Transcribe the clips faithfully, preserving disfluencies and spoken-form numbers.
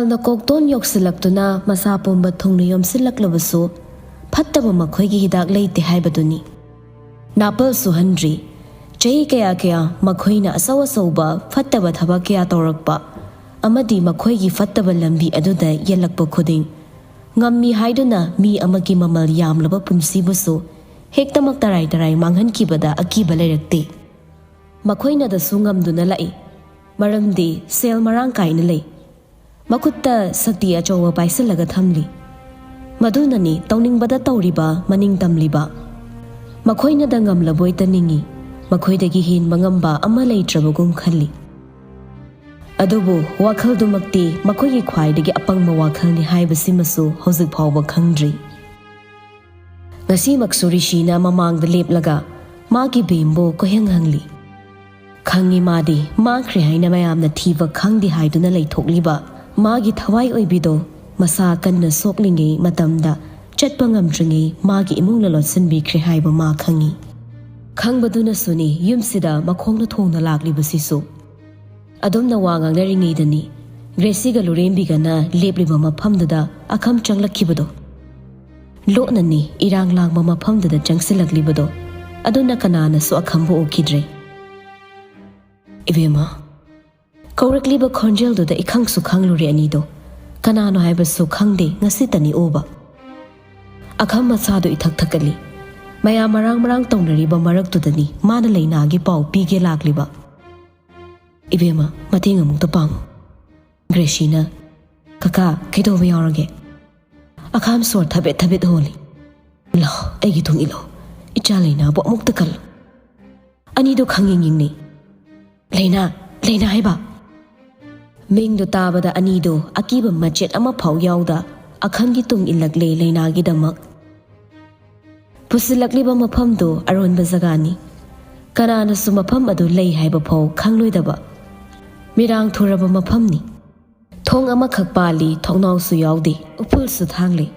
ꯅꯀꯣꯛꯇꯣꯟ ꯌꯧꯁꯤꯜꯂꯛꯇꯨꯅ ꯃꯁꯥ ꯄꯨꯝꯕ ꯊꯨꯡꯅ ꯌꯣꯝꯁꯤꯜꯂꯛꯂꯕꯁꯨ, ꯐꯠꯇꯕ ꯃꯈꯣꯏꯒꯤ ꯍꯤꯗꯥꯛ ꯂꯩꯇꯦ ꯍꯥꯏꯕꯗꯨꯅꯤ꯫ ꯅꯥꯄꯜ ꯁꯨꯍꯟꯗ꯭ꯔꯤ꯫ ꯆꯍꯤ ꯀꯌꯥ ꯀꯌꯥ ꯃꯈꯣꯏꯅ ꯑꯆꯧ ꯑꯆꯧꯕ ꯐꯠꯇꯕ ꯊꯕꯛ ꯀꯌꯥ ꯇꯧꯔꯛꯄ ꯑꯃꯗꯤ ꯃꯈꯣꯏꯒꯤ ꯐꯠꯇꯕ ꯂꯝꯕꯤ ꯑꯗꯨꯗ ꯌꯦꯜꯂꯛꯄ ꯈꯨꯗꯤꯡ, ꯉꯝꯃꯤ ꯍꯥꯏꯗꯨꯅ ꯃꯤ ꯑꯃꯒꯤ ꯃꯃꯜ ꯌꯥꯝꯂꯕ ꯄꯨꯟꯁꯤꯕꯨꯁꯨ ꯍꯦꯛꯇꯃꯛ ꯇꯔꯥꯏ ꯇꯔꯥꯏ ꯃꯥꯡꯍꯟꯈꯤꯕꯗ ꯑꯀꯤꯕ ꯂꯩꯔꯛꯇꯦ꯫ ꯃꯈꯣꯏꯅꯗꯁꯨ ꯉꯝꯗꯨꯅ ꯂꯥꯛꯏ, ꯃꯔꯝꯗꯤ ꯁꯦꯜ ꯃꯔꯥꯡ ꯀꯥꯏꯅ ꯂꯩ꯫ ꯃꯈꯨꯠꯇ ꯁꯛꯇꯤ ꯑꯆꯧꯕ ꯄꯥꯏꯁꯤꯜꯂꯒ ꯊꯝꯂꯤ꯫ ꯃꯗꯨꯅꯅꯤ ꯇꯧꯅꯤꯡꯕꯗ ꯇꯧꯔꯤꯕ, ꯃꯅꯤꯡ ꯇꯝꯂꯤꯕ꯫ ꯃꯈꯣꯏꯅꯗ ꯉꯝꯂꯕꯣꯏꯇ ꯅꯤꯡꯏ, ꯃꯈꯣꯏꯗꯒꯤ ꯍꯦꯟꯕ ꯉꯝꯕ ꯑꯃ ꯂꯩꯇ꯭ꯔꯕꯒꯨꯝ ꯈꯜꯂꯤ꯫ ꯑꯗꯨꯕꯨ ꯋꯥꯈꯜꯗꯨꯃꯛꯇꯤ ꯃꯈꯣꯏꯒꯤ ꯈ꯭ꯋꯥꯏꯗꯒꯤ ꯑꯄꯪꯕ ꯋꯥꯈꯜꯅꯤ ꯍꯥꯏꯕꯁꯤꯃꯁꯨ ꯍꯧꯖꯤꯛ ꯐꯥꯎꯕ ꯈꯪꯗ꯭ꯔꯤ꯫ ꯉꯁꯤꯃꯛꯁꯨ ꯔꯤꯁꯤꯅ ꯃꯃꯥꯡꯗ ꯂꯦꯞꯂꯒ ꯃꯥꯒꯤ ꯚꯤꯝꯕꯨ ꯀꯣꯏꯍꯪ ꯍꯪꯂꯤ꯫ ꯈꯪꯉꯤ ꯃꯥꯗꯤ ꯃꯥꯡꯈ꯭ꯔꯦ ꯍꯥꯏꯅ ꯃꯌꯥꯝꯅ ꯊꯤꯕ ꯈꯪꯗꯦ ꯍꯥꯏꯗꯨꯅ ꯂꯩꯊꯣꯛꯂꯤꯕ ꯃꯥꯒꯤ ꯊꯋꯥꯏ ꯑꯣꯏꯕꯤꯗꯣ ꯃꯁꯥ ꯀꯟꯅ ꯁꯣꯛꯂꯤꯉꯩ ꯃꯇꯝꯗ ꯆꯠꯄ ꯉꯝꯗ꯭ꯔꯤꯉꯩ ꯃꯥꯒꯤ ꯏꯃꯨꯡꯅ ꯂꯣꯠꯁꯤꯟꯕꯤꯈ꯭ꯔꯦ ꯍꯥꯏꯕ ꯃꯥ ꯈꯪꯉꯤ꯫ ꯈꯪꯕꯗꯨꯅꯁꯨꯅꯤ ꯌꯨꯝꯁꯤꯗ ꯃꯈꯣꯡꯅ ꯊꯣꯡꯅ ꯂꯥꯛꯂꯤꯕꯁꯤꯁꯨ꯫ ꯑꯗꯨꯝꯅ ꯋꯥ ꯉꯥꯡꯅꯔꯤꯉꯩꯗꯅꯤ ꯒ꯭ꯔꯦꯁꯤꯒ ꯂꯨꯔꯦꯝꯕꯤꯒꯅ ꯂꯦꯞꯂꯤꯕ ꯃꯐꯝꯗꯨꯗ ꯑꯈꯝ ꯆꯪꯂꯛꯈꯤꯕꯗꯣ꯫ ꯂꯣꯠꯅꯅꯤ ꯏꯔꯥꯡ ꯂꯥꯡꯕ ꯃꯐꯝꯗꯨꯗ ꯆꯪꯁꯤꯜꯂꯛꯂꯤꯕꯗꯣ꯫ ꯑꯗꯨꯅ ꯀꯅꯥꯅꯁꯨ ꯑꯈꯝꯕꯨ ꯎꯈꯤꯗ꯭ꯔꯦ꯫ ꯏꯕꯦꯝꯃ, ꯀꯧꯔꯛꯂꯤꯕ ꯈꯣꯟꯖꯦꯜꯗꯨꯗ ꯏꯈꯪꯁꯨ ꯈꯪꯂꯨꯔꯦ ꯑꯅꯤꯗꯣ꯫ ꯀꯅꯥꯅꯣ ꯍꯥꯏꯕꯁꯨ ꯈꯪꯗꯦ, ꯉꯁꯤꯇꯅꯤ ꯎꯕ꯫ ꯑꯈꯝ ꯃꯁꯥꯗꯨ ꯏꯊꯛ ꯊꯛꯀꯠꯂꯤ꯫ ꯃꯌꯥꯝ ꯃꯔꯥꯡ ꯃꯔꯥꯡ ꯇꯧꯅꯔꯤꯕ ꯃꯔꯛꯇꯨꯗꯅꯤ ꯃꯥꯅ ꯂꯩꯅꯥꯒꯤ ꯄꯥꯎ ꯄꯤꯒꯦ ꯂꯥꯛꯂꯤꯕ꯫ ꯏꯕꯦꯝꯃ, ꯃꯇꯦꯡ ꯑꯃꯨꯛꯇ ꯄꯥꯡꯉꯨ꯫ ꯒ꯭ꯔꯦꯁꯤꯅ, "ꯀꯀꯥ, ꯀꯩꯗꯧꯕ ꯌꯥꯎꯔꯒꯦ?" ꯑꯈꯥꯝ ꯁꯣꯔ ꯊꯕꯦꯠ ꯊꯕꯦꯠ ꯍꯣꯜꯂꯤ꯫ "ꯂꯥꯎ, ꯑꯩꯒꯤ ꯇꯨꯡ ꯏꯜꯂꯣ꯫ ꯏꯆꯥ ꯂꯩꯅꯥꯕꯨ ꯑꯃꯨꯛꯇ ꯀꯜꯂꯨ꯫" ꯑꯅꯤꯗꯨ ꯈꯪꯌꯦꯡ ꯌꯦꯡꯅꯩ꯫ "ꯂꯩꯅꯥ? ꯂꯩꯅꯥ ꯍꯥꯏꯕ?" ꯃꯤꯡꯗꯨ ꯇꯥꯕꯗ ꯑꯅꯤꯗꯨ ꯑꯀꯤꯕ ꯃꯆꯦꯠ ꯑꯃꯐꯥꯎ ꯌꯥꯎꯗ ꯑꯈꯝꯒꯤ ꯇꯨꯡ ꯏꯜꯂꯛꯂꯦ ꯂꯩꯅꯥꯒꯤꯗꯃꯛ꯫ ꯄꯨꯁꯤꯜꯂꯛꯂꯤꯕ ꯃꯐꯝꯗꯨ ꯑꯔꯣꯟꯕ ꯖꯒꯥꯅꯤ꯫ ꯀꯅꯥꯅꯁꯨ ꯃꯐꯝ ꯑꯗꯨ ꯂꯩ ꯍꯥꯏꯕ ꯐꯥꯎ ꯈꯪꯂꯣꯏꯗꯕ꯫ ꯃꯤꯔꯥꯡ ꯊꯨꯔꯕ ꯃꯐꯝꯅꯤ꯫ ꯊꯣꯡ ꯑꯃꯈꯛ ꯄꯥꯜꯂꯤ, ꯊꯣꯡꯅꯥꯎꯁꯨ ꯌꯥꯎꯗꯦ, ꯎꯐꯨꯜꯁꯨ ꯊꯥꯡꯂꯤ꯫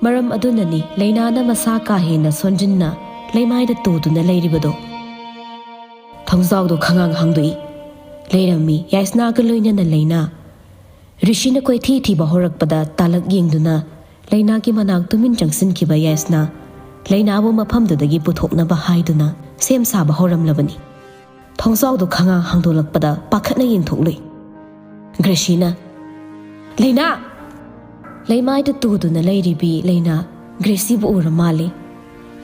ꯃꯔꯝ ꯑꯗꯨꯅꯅꯤ ꯂꯩꯅꯥꯅ ꯃꯁꯥ ꯀꯥ ꯍꯦꯟꯅ ꯁꯣꯟꯖꯤꯟꯅ ꯂꯩꯃꯥꯏꯗ ꯇꯨꯗꯨꯅ ꯂꯩꯔꯤꯕꯗꯣ꯫ ꯊꯣꯡꯖꯥꯎꯗꯣ ꯈꯪꯍꯥꯡ ꯍꯥꯡꯗꯣꯛꯏ꯫ ꯂꯩꯔꯝꯃꯤ ꯌꯥꯏꯁꯅꯥꯒ ꯂꯣꯏꯅꯅ ꯂꯩꯅꯥ꯫ ꯔꯤꯁꯤꯅ ꯀꯣꯏꯊꯤ ꯊꯤꯕ ꯍꯧꯔꯛꯄꯗ ꯇꯥꯂꯛ ꯌꯦꯡꯗꯨꯅ ꯂꯩꯅꯥꯒꯤ ꯃꯅꯥꯛ ꯇꯨꯃꯤꯟ ꯆꯪꯁꯤꯟꯈꯤꯕ ꯌꯥꯏꯁꯅ ꯂꯩꯅꯥꯕꯨ ꯃꯐꯝꯗꯨꯗꯒꯤ ꯄꯨꯊꯣꯛꯅꯕ ꯍꯥꯏꯗꯨꯅ ꯁꯦꯝ ꯁꯥꯕ ꯍꯧꯔꯝꯂꯕꯅꯤ꯫ ꯊꯣꯡꯖꯥꯎꯗꯨ ꯈꯪꯉꯥ ꯍꯥꯡꯗꯣꯛꯂꯛꯄꯗ ꯄꯥꯈꯠꯅ ꯌꯦꯡꯊꯣꯛꯂꯨꯏ꯫ ꯒ꯭ꯔꯦꯁꯤꯅ, "ꯂꯩꯅꯥ!" ꯂꯩꯃꯥꯏꯗ ꯇꯨꯗꯨꯅ ꯂꯩꯔꯤꯕꯤ ꯂꯩꯅꯥ ꯒ꯭ꯔꯦꯁꯤꯕꯨ ꯎꯔ ꯃꯥꯜꯂꯤ꯫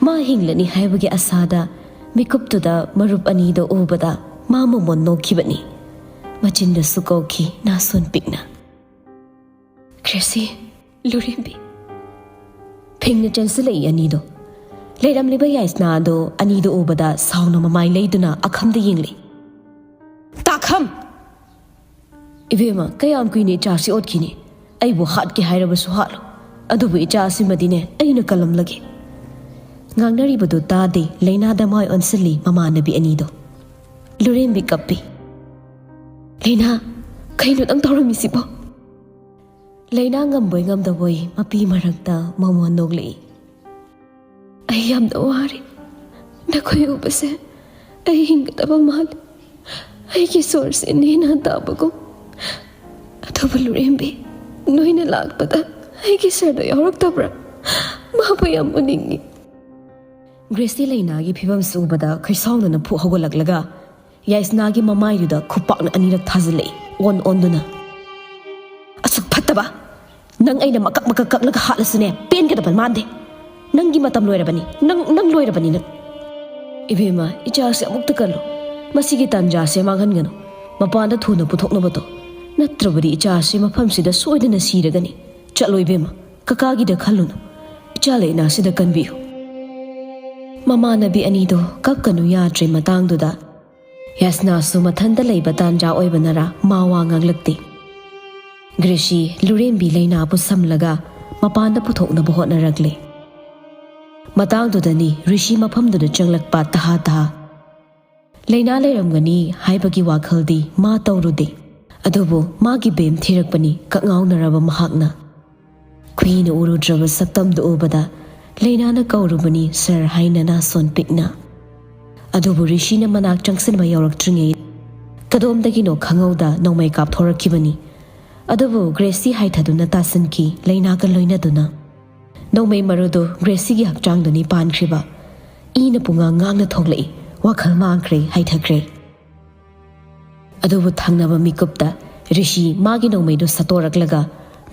ꯃꯥ ꯍꯤꯡꯂꯅꯤ ꯍꯥꯏꯕꯒꯤ ꯑꯁꯥꯗ ꯃꯤꯀꯨꯞꯇꯨꯗ ꯃꯔꯨꯞ ꯑꯅꯤꯗꯣ ꯎꯕꯗ ꯃꯥ ꯃꯃꯣꯟ ꯅꯣꯛꯈꯤꯕꯅꯤ꯫ ꯃꯆꯤꯟꯗꯁꯨ ꯀꯧꯈꯤ ꯅꯥꯁꯣꯟ ꯄꯤꯛꯅ, "ꯒ꯭ꯔꯦꯁꯤ, ꯂꯨꯔꯦꯝꯕꯤ!" ꯐꯤꯡꯅ ꯆꯦꯟꯁꯤꯜꯂꯛꯏ ꯑꯅꯤꯗꯣ꯫ ꯂꯩꯔꯝꯂꯤꯕ ꯌꯥꯏꯁꯅꯥ ꯑꯗꯣ ꯑꯅꯤꯗꯣ ꯎꯕꯗ ꯁꯥꯎꯅ ꯃꯃꯥꯏ ꯂꯩꯗꯨꯅ ꯑꯈꯝꯗ ꯌꯦꯡꯂꯤ꯫ "ꯇꯥꯈꯝ!" "ꯏꯕꯦꯝꯃ, ꯀꯌꯥꯝ ꯀꯨꯏꯅ ꯏꯆꯥꯁꯤ ꯑꯣꯠꯈꯤꯅꯤ? ꯑꯩꯕꯨ ꯍꯥꯠꯀꯦ ꯍꯥꯏꯔꯕꯁꯨ ꯍꯥꯠꯂꯣ, ꯑꯗꯨꯕꯨ ꯏꯆꯥ ꯑꯁꯤꯃꯗꯤꯅꯦ ꯑꯩꯅ ꯀꯜꯂꯝꯂꯒꯦ꯫" ꯉꯥꯡꯅꯔꯤꯕꯗꯨ ꯇꯥꯗꯦ ꯂꯩꯅꯥꯗ ꯃꯥꯏ ꯑꯣꯟꯁꯤꯜꯂꯤ ꯃꯃꯥꯟꯅꯕꯤ ꯑꯅꯤꯗꯣ꯫ ꯂꯨꯔꯦꯝꯕꯤ ꯀꯞꯄꯤ꯫ "ꯂꯩꯅꯥ, ꯀꯩꯅꯣ ꯅꯪ ꯇꯧꯔꯝꯃꯤꯁꯤꯕꯣ?" ꯂꯩꯅꯥ ꯉꯝꯕꯣꯏ ꯉꯝꯗꯕꯣꯏ ꯃꯄꯤ ꯃꯔꯛꯇ ꯃꯃꯣꯟ ꯅꯣꯛꯂꯛꯏ꯫ "ꯑꯩ ꯌꯥꯝꯅ ꯋꯥꯔꯦ꯫ ꯅꯈꯣꯏ ꯎꯕꯁꯦ ꯑꯩ ꯍꯤꯡꯒꯗꯕ ꯃꯥꯜꯂꯤ꯫ ꯑꯩꯒꯤ ꯁꯣꯔꯁꯦ ꯅꯦꯅ ꯇꯥꯕꯒꯨꯝ꯫ ꯑꯗꯨꯕꯨ ꯂꯨꯔꯦꯝꯕꯤ, ꯅꯣꯏꯅ ꯂꯥꯛꯄꯗ ꯑꯩꯒꯤ ꯁꯔꯗꯣ ꯌꯥꯎꯔꯛꯇꯕ꯭ꯔꯥ? ꯃꯥꯕꯨ ꯌꯥꯝ ꯎꯅꯤꯡꯉꯤ꯫" ꯒ꯭ꯔꯦꯁꯤ ꯂꯩꯅꯥꯒꯤ ꯐꯤꯕꯝꯁꯤ ꯎꯕꯗ ꯈꯩꯁꯥꯎꯅꯅ ꯐꯨ ꯍꯧꯒꯠꯂꯛꯂꯒ ꯌꯥꯏꯁꯅꯥꯒꯤ ꯃꯃꯥꯏꯗꯨꯗ ꯈꯨꯄꯥꯛꯅ ꯑꯅꯤꯔꯛ ꯊꯥꯖꯤꯜꯂꯛꯏ, ꯑꯣꯟ ꯑꯣꯟꯗꯨꯅ꯫ "ꯑꯁꯨꯛ ꯐꯠꯇꯕ! ꯅꯪ ꯑꯩꯅ ꯃꯀꯛ ꯃꯀꯛ ꯀꯛꯂꯒ ꯍꯥꯠꯂꯁꯨꯅꯦ, ꯄꯦꯟꯒꯗꯕ ꯃꯥꯟꯗꯦ꯫ ꯅꯪꯒꯤ ꯃꯇꯝ ꯂꯣꯏꯔꯕꯅꯤ, ꯅꯪ, ꯅꯪ ꯂꯣꯏꯔꯕꯅꯤ ꯅꯪ꯫ ꯏꯕꯦꯝꯃ, ꯏꯆꯥꯁꯦ ꯑꯃꯨꯛꯇ ꯀꯜꯂꯨ꯫ ꯃꯁꯤꯒꯤ ꯇꯥꯟꯖꯥꯁꯦ ꯃꯥꯡꯍꯟꯒꯅꯨ꯫ ꯃꯄꯥꯟꯗ ꯊꯨꯅ ꯄꯨꯊꯣꯛꯅꯕ ꯇꯧ꯫ ꯅꯠꯇ꯭ꯔꯕꯗꯤ ꯏꯆꯥꯁꯦ ꯃꯐꯝꯁꯤꯗ ꯁꯣꯏꯗꯅ ꯁꯤꯔꯒꯅꯤ꯫ ꯆꯠꯂꯣ ꯏꯕꯦꯝꯃ, ꯀꯀꯥꯒꯤꯗ ꯈꯜꯂꯨꯅꯨ꯫ ꯏꯆꯥ ꯂꯩꯅꯥꯁꯤꯗ ꯀꯟꯕꯤꯌꯨ꯫" ꯃꯃꯥꯟꯅꯕꯤ ꯑꯅꯤꯗꯣ ꯀꯞꯀꯅꯨ ꯌꯥꯗ꯭ꯔꯦ ꯃꯇꯥꯡꯗꯨꯗ꯫ ꯌꯥꯏꯁꯅꯥꯁꯨ ꯃꯊꯟꯇ ꯂꯩꯕ ꯇꯥꯟꯖꯥ ꯑꯣꯏꯕꯅꯔꯥ ꯃꯥ ꯋꯥ ꯉꯥꯡꯂꯛꯇꯦ꯫ ꯒ꯭ꯔꯦꯁꯤ ꯂꯨꯔꯦꯝꯕꯤ ꯂꯩꯅꯥꯕꯨ ꯁꯝꯂꯒ ꯃꯄꯥꯟꯗ ꯄꯨꯊꯣꯛꯅꯕ ꯍꯣꯠꯅꯔꯛꯂꯦ꯫ ꯃꯇꯥꯡꯗꯨꯗꯅꯤ ꯔꯤꯁꯤ ꯃꯐꯝꯗꯨꯗ ꯆꯪꯂꯛꯄ ꯇꯍꯥ ꯇꯍꯥ꯫ ꯂꯩꯅꯥ ꯂꯩꯔꯝꯒꯅꯤ ꯍꯥꯏꯕꯒꯤ ꯋꯥꯈꯜꯗꯤ ꯃꯥ ꯇꯧꯔꯨꯗꯦ꯫ ꯑꯗꯨꯕꯨ ꯃꯥꯒꯤ ꯕꯦꯝ ꯊꯤꯔꯛꯄꯅꯤ ꯀꯛꯉꯥꯎꯅꯔꯕ ꯃꯍꯥꯛꯅ꯫ ꯀꯨꯏꯅ ꯎꯔꯨꯗ꯭ꯔꯕ ꯁꯛꯇꯝꯗꯨ ꯎꯕꯗ ꯂꯩꯅꯥꯅ ꯀꯧꯔꯨꯕꯅꯤ "ꯁꯔ" ꯍꯥꯏꯅ ꯅꯥꯁꯣꯟ ꯄꯤꯛꯅ꯫ ꯑꯗꯨꯕꯨ ꯔꯤꯁꯤꯅ ꯃꯅꯥꯛ ꯆꯪꯁꯤꯟꯕ ꯌꯧꯔꯛꯇ꯭ꯔꯤꯉꯩ ꯀꯗꯣꯝꯗꯒꯤꯅꯣ ꯈꯪꯍꯧꯗ ꯅꯣꯡꯃꯩ ꯀꯥꯞꯊꯣꯔꯛꯈꯤꯕꯅꯤ꯫ ꯑꯗꯨꯕꯨ ꯒ꯭ꯔꯦꯁꯤ ꯍꯥꯏꯊꯗꯨꯅ ꯇꯥꯁꯤꯟꯈꯤ, ꯂꯩꯅꯥꯒ ꯂꯣꯏꯅꯗꯨꯅ꯫ ꯅꯣꯡꯃꯩ ꯃꯔꯨꯗꯨ ꯒ꯭ꯔꯦꯁꯤꯒꯤ ꯍꯛꯆꯥꯡꯗꯅꯤ ꯄꯥꯟꯈ꯭ꯔꯤꯕ꯫ ꯏꯅ ꯄꯨꯡꯉꯥꯡ ꯉꯥꯡꯅ ꯊꯣꯛꯂꯛꯏ, ꯋꯥꯈꯜ ꯃꯥꯡꯈ꯭ꯔꯦ, ꯍꯥꯏꯊꯈ꯭ꯔꯦ꯫ ꯑꯗꯨꯕꯨ ꯊꯪꯅꯕ ꯃꯤꯀꯨꯞꯇ ꯔꯤꯁꯤ ꯃꯥꯒꯤ ꯅꯣꯡꯃꯩꯗꯨ ꯁꯠꯇꯣꯔꯛꯂꯒ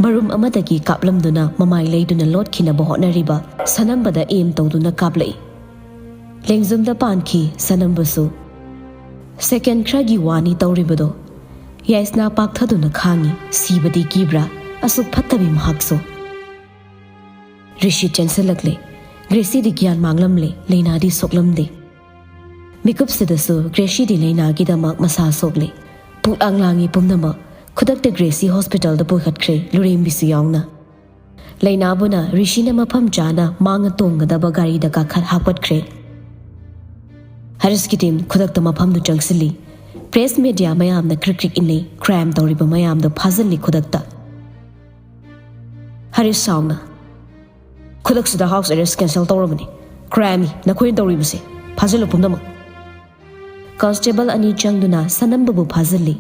ꯃꯔꯨꯝ ꯑꯃꯗꯒꯤ ꯀꯥꯞꯂꯝꯗꯨꯅ ꯃꯃꯥꯏ ꯂꯩꯗꯨꯅ ꯂꯣꯠꯈꯤꯅꯕ ꯍꯣꯠꯅꯔꯤꯕ ꯁꯅꯝꯕꯗ ꯑꯦꯝ ꯇꯧꯗꯨꯅ ꯀꯥꯞꯂꯛꯏ꯫ ꯂꯦꯡꯖꯨꯝꯗ ꯄꯥꯟꯈꯤ ꯁꯅꯝꯕꯁꯨ꯫ ꯁꯦꯀꯦꯟ ꯈꯔꯒꯤ ꯋꯥꯅꯤ ꯇꯧꯔꯤꯕꯗꯣ꯫ ꯌꯥꯏꯁꯅꯥ ꯄꯥꯛꯊꯗꯨꯅ ꯈꯥꯡꯉꯤ, ꯁꯤꯕꯗꯤ ꯀꯤꯕ꯭ꯔꯥ? ꯑꯁꯨꯛ ꯐꯠꯇꯕꯤ ꯃꯍꯥꯛꯁꯨ꯫ ꯔꯤꯁꯤ ꯆꯦꯟꯁꯤꯜꯂꯛꯂꯦ꯫ ꯒ꯭ꯔꯦꯁꯤꯗꯤ ꯒ꯭ꯌꯥꯟ ꯃꯥꯡꯂꯝꯂꯦ, ꯂꯩꯅꯥꯗꯤ ꯁꯣꯛꯂꯝꯗꯦ꯫ ꯃꯤꯀꯨꯞꯁꯤꯗꯁꯨ ꯒ꯭ꯔꯦꯁꯤꯗꯤ ꯂꯩꯅꯥꯒꯤꯗꯃꯛ ꯃꯁꯥ ꯁꯣꯛꯂꯦ꯫ ꯄꯨꯛꯂꯥꯡ ꯂꯥꯡꯉꯤ ꯄꯨꯝꯅꯃꯛ꯫ ꯈꯨꯗꯛꯇ ꯒ꯭ꯔꯦꯁꯤ ꯍꯣꯁꯄꯤꯇꯥꯜꯗ ꯄꯨꯈꯠꯈ꯭ꯔꯦ, ꯂꯨꯔꯦꯝꯕꯤꯁꯨ ꯌꯥꯎꯅ꯫ ꯂꯩꯅꯥꯕꯨꯅ ꯔꯤꯁꯤꯅ ꯃꯐꯝ ꯆꯥꯅ ꯃꯥꯡꯉ ꯇꯣꯡꯒꯗꯕ ꯒꯥꯔꯤꯗ ꯀꯥꯈꯠ ꯍꯥꯞꯀꯠꯈ꯭ꯔꯦ꯫ ꯍꯔꯤꯁꯀꯤ ꯇꯤꯝ ꯈꯨꯗꯛꯇ ꯃꯐꯝꯗꯨ ꯆꯪꯁꯤꯜꯂꯤ꯫ ꯄ꯭ꯔꯦꯁ ꯃꯦꯗꯤꯌꯥ ꯃꯌꯥꯝꯅ ꯀ꯭ꯔꯤꯛ ꯀ꯭ꯔꯤꯛ ꯏꯟꯅꯩ꯫ ꯀ꯭ꯔꯥꯏꯝ ꯇꯧꯔꯤꯕ ꯃꯌꯥꯝꯗꯨ ꯐꯥꯖꯤꯜꯂꯤ ꯈꯨꯗꯛꯇ꯫ Harish ꯁꯥꯎꯅ, "ꯈꯨꯗꯛꯁꯤꯗ house Ares cancel ꯇꯧꯔꯕꯅꯤ꯫ ꯀ꯭ꯔꯥꯏꯝꯅꯤ ꯅꯈꯣꯏꯅ ꯇꯧꯔꯤꯕꯁꯦ꯫ ꯐꯥꯖꯤꯜꯂꯨ ꯄꯨꯝꯅꯃꯛ꯫" ꯀꯟꯁꯇꯦꯕꯜ ꯑꯅꯤ ꯆꯪꯗꯨꯅ ꯁꯅꯝꯕꯕꯨ ꯐꯥꯖꯤꯜꯂꯤ꯫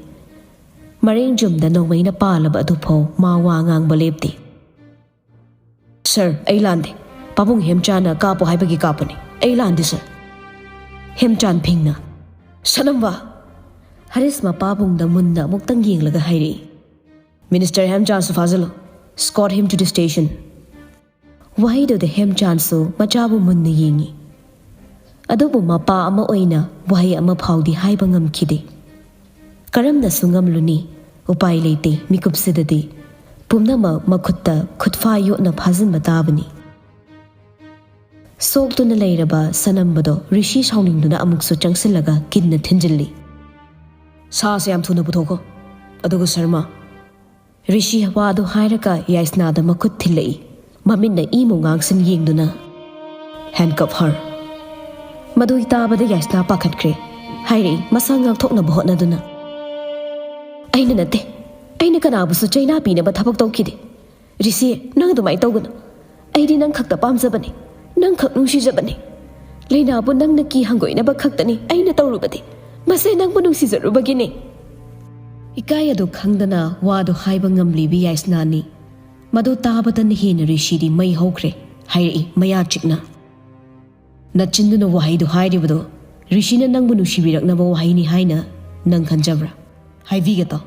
ꯃꯔꯦꯡ ꯖꯨꯝꯗ ꯅꯣꯡꯃꯩꯅ ꯄꯥꯜꯂꯕ ꯑꯗꯨꯐꯥꯎ ꯃꯥ ꯋꯥ ꯉꯥꯡꯕ ꯂꯦꯞꯇꯦ꯫ "ꯁꯔ, ꯑꯩ ꯂꯥꯟꯗꯦ꯫ ꯄꯥꯕꯨꯡ ꯍꯦꯝꯆꯥꯟꯅ ꯀꯥꯞꯄꯣ ꯍꯥꯏꯕꯒꯤ ꯀꯥꯞꯄꯅꯤ꯫ ꯑꯩ ꯂꯥꯟꯗꯦ, ꯁꯔ꯫" ꯍꯦꯝꯆꯥꯟ ꯐꯤꯡꯅ, "ꯁꯅꯝꯕ!" ꯍꯔꯤꯁ ꯃꯄꯥꯕꯨꯡꯗ ꯃꯨꯟꯅ ꯑꯃꯨꯛꯇꯪ ꯌꯦꯡꯂꯒ ꯍꯥꯏꯔꯛꯏ, "ꯃꯤꯅꯤꯁꯇꯔ ꯍꯦꯝꯆꯥꯟꯁꯨ ꯐꯥꯖꯤꯜꯂꯨ꯫ Escort him to the station." ꯋꯥꯍꯩꯗꯨꯗ ꯍꯦꯝꯆꯥꯟꯁꯨ ꯃꯆꯥꯕꯨ ꯃꯨꯟꯅ ꯌꯦꯡꯉꯤ꯫ ꯑꯗꯨꯕꯨ ꯃꯄꯥ ꯑꯃ ꯑꯣꯏꯅ ꯋꯥꯍꯩ ꯑꯃ ꯐꯥꯎꯗꯤ ꯍꯥꯏꯕ ꯉꯝꯈꯤꯗꯦ꯫ ꯀꯔꯝꯅꯁꯨ ꯉꯝꯂꯨꯅꯤ? ꯎꯄꯥꯏ ꯂꯩꯇꯦ, ꯃꯤꯀꯨꯞꯁꯤꯗꯗꯤ꯫ ꯄꯨꯝꯅꯃꯛ ꯃꯈꯨꯠꯇ ꯈꯨꯠꯐꯥ ꯌꯣꯠꯅ ꯐꯥꯖꯤꯟꯕ ꯇꯥꯕꯅꯤ꯫ ꯁꯣꯛꯇꯨꯅ ꯂꯩꯔꯕ ꯁꯅꯝꯕꯗꯣ ꯔꯤꯁꯤ ꯁꯥꯎꯅꯤꯡꯗꯨꯅ ꯑꯃꯨꯛꯁꯨ ꯆꯪꯁꯤꯜꯂꯒ ꯀꯤꯟꯅ ꯊꯤꯟꯖꯤꯜꯂꯤ꯫ "ꯁꯥꯁꯦ ꯌꯥꯝ ꯊꯨꯅ ꯄꯨꯊꯣꯛꯈꯣ꯫ ꯑꯗꯨꯒ ꯁꯔꯃ, ꯔꯤꯁꯤ ꯋꯥꯗꯨ ꯍꯥꯏꯔꯒ ꯌꯥꯏꯁꯅꯥꯗ ꯃꯈꯨꯠ ꯊꯤꯜꯂꯛꯏ꯫ ꯃꯃꯤꯠꯅ ꯏꯃꯨ ꯉꯥꯡꯁꯤꯟ ꯌꯦꯡꯗꯨꯅ, "Handcuff her!" ꯃꯗꯨ ꯇꯥꯕꯗ ꯌꯥꯏꯁꯅꯥ ꯄꯥꯈꯠꯈ꯭ꯔꯦ꯫ ꯍꯥꯏꯔꯛꯏ, ꯃꯁꯥ ꯉꯥꯛꯊꯣꯛꯅꯕ ꯍꯣꯠꯅꯗꯨꯅ, "ꯑꯩꯅ ꯅꯠꯇꯦ꯫ ꯑꯩꯅ ꯀꯅꯥꯕꯨꯁꯨ ꯆꯩꯅꯥ ꯄꯤꯅꯕ ꯊꯕꯛ ꯇꯧꯈꯤꯗꯦ꯫ ꯔꯤꯁꯤ, ꯅꯪ ꯑꯗꯨꯃꯥꯏꯅ ꯇꯧꯒꯅꯨ꯫ ꯑꯩꯗꯤ ꯅꯪ ꯈꯛꯇ ꯄꯥꯝꯖꯕꯅꯤ꯫ ꯅꯪ ꯈꯛ ꯅꯨꯡꯁꯤꯖꯕꯅꯤ꯫ ꯂꯩꯅꯥꯕꯨ ꯅꯪꯅ ꯀꯤ ꯍꯪꯒꯣꯏꯅꯕ ꯈꯛꯇꯅꯤ ꯑꯩꯅ ꯇꯧꯔꯨꯕꯗꯤ꯫ ꯃꯁꯦ ꯅꯪꯕꯨ ꯅꯨꯡꯁꯤꯖꯔꯨꯕꯒꯤꯅꯤ꯫" ꯏꯀꯥꯏ ꯑꯗꯨ ꯈꯪꯗꯅ ꯋꯥꯗꯨ ꯍꯥꯏꯕ ꯉꯝꯂꯤꯕꯤ ꯌꯥꯏꯁꯅꯥꯅꯤ꯫ ꯃꯗꯨ ꯇꯥꯕꯇꯅ ꯍꯦꯟꯅ ꯔꯤꯁꯤꯗꯤ ꯃꯩ ꯍꯧꯈ꯭ꯔꯦ꯫ ꯍꯥꯏꯔꯛꯏ ꯃꯌꯥ ꯆꯤꯛꯅ, "ꯅꯆꯤꯟꯗꯨꯅ ꯋꯥꯍꯩꯗꯨ ꯍꯥꯏꯔꯤꯕꯗꯣ ꯔꯤꯁꯤꯅ ꯅꯪꯕꯨ ꯅꯨꯡꯁꯤꯕꯤꯔꯛꯅꯕ ꯋꯥꯍꯩꯅꯤ ꯍꯥꯏꯅ ꯅꯪ ꯈꯟꯖꯕ꯭ꯔꯥ? ꯍꯥꯏꯕꯤꯒꯦ ꯇꯥꯎ꯫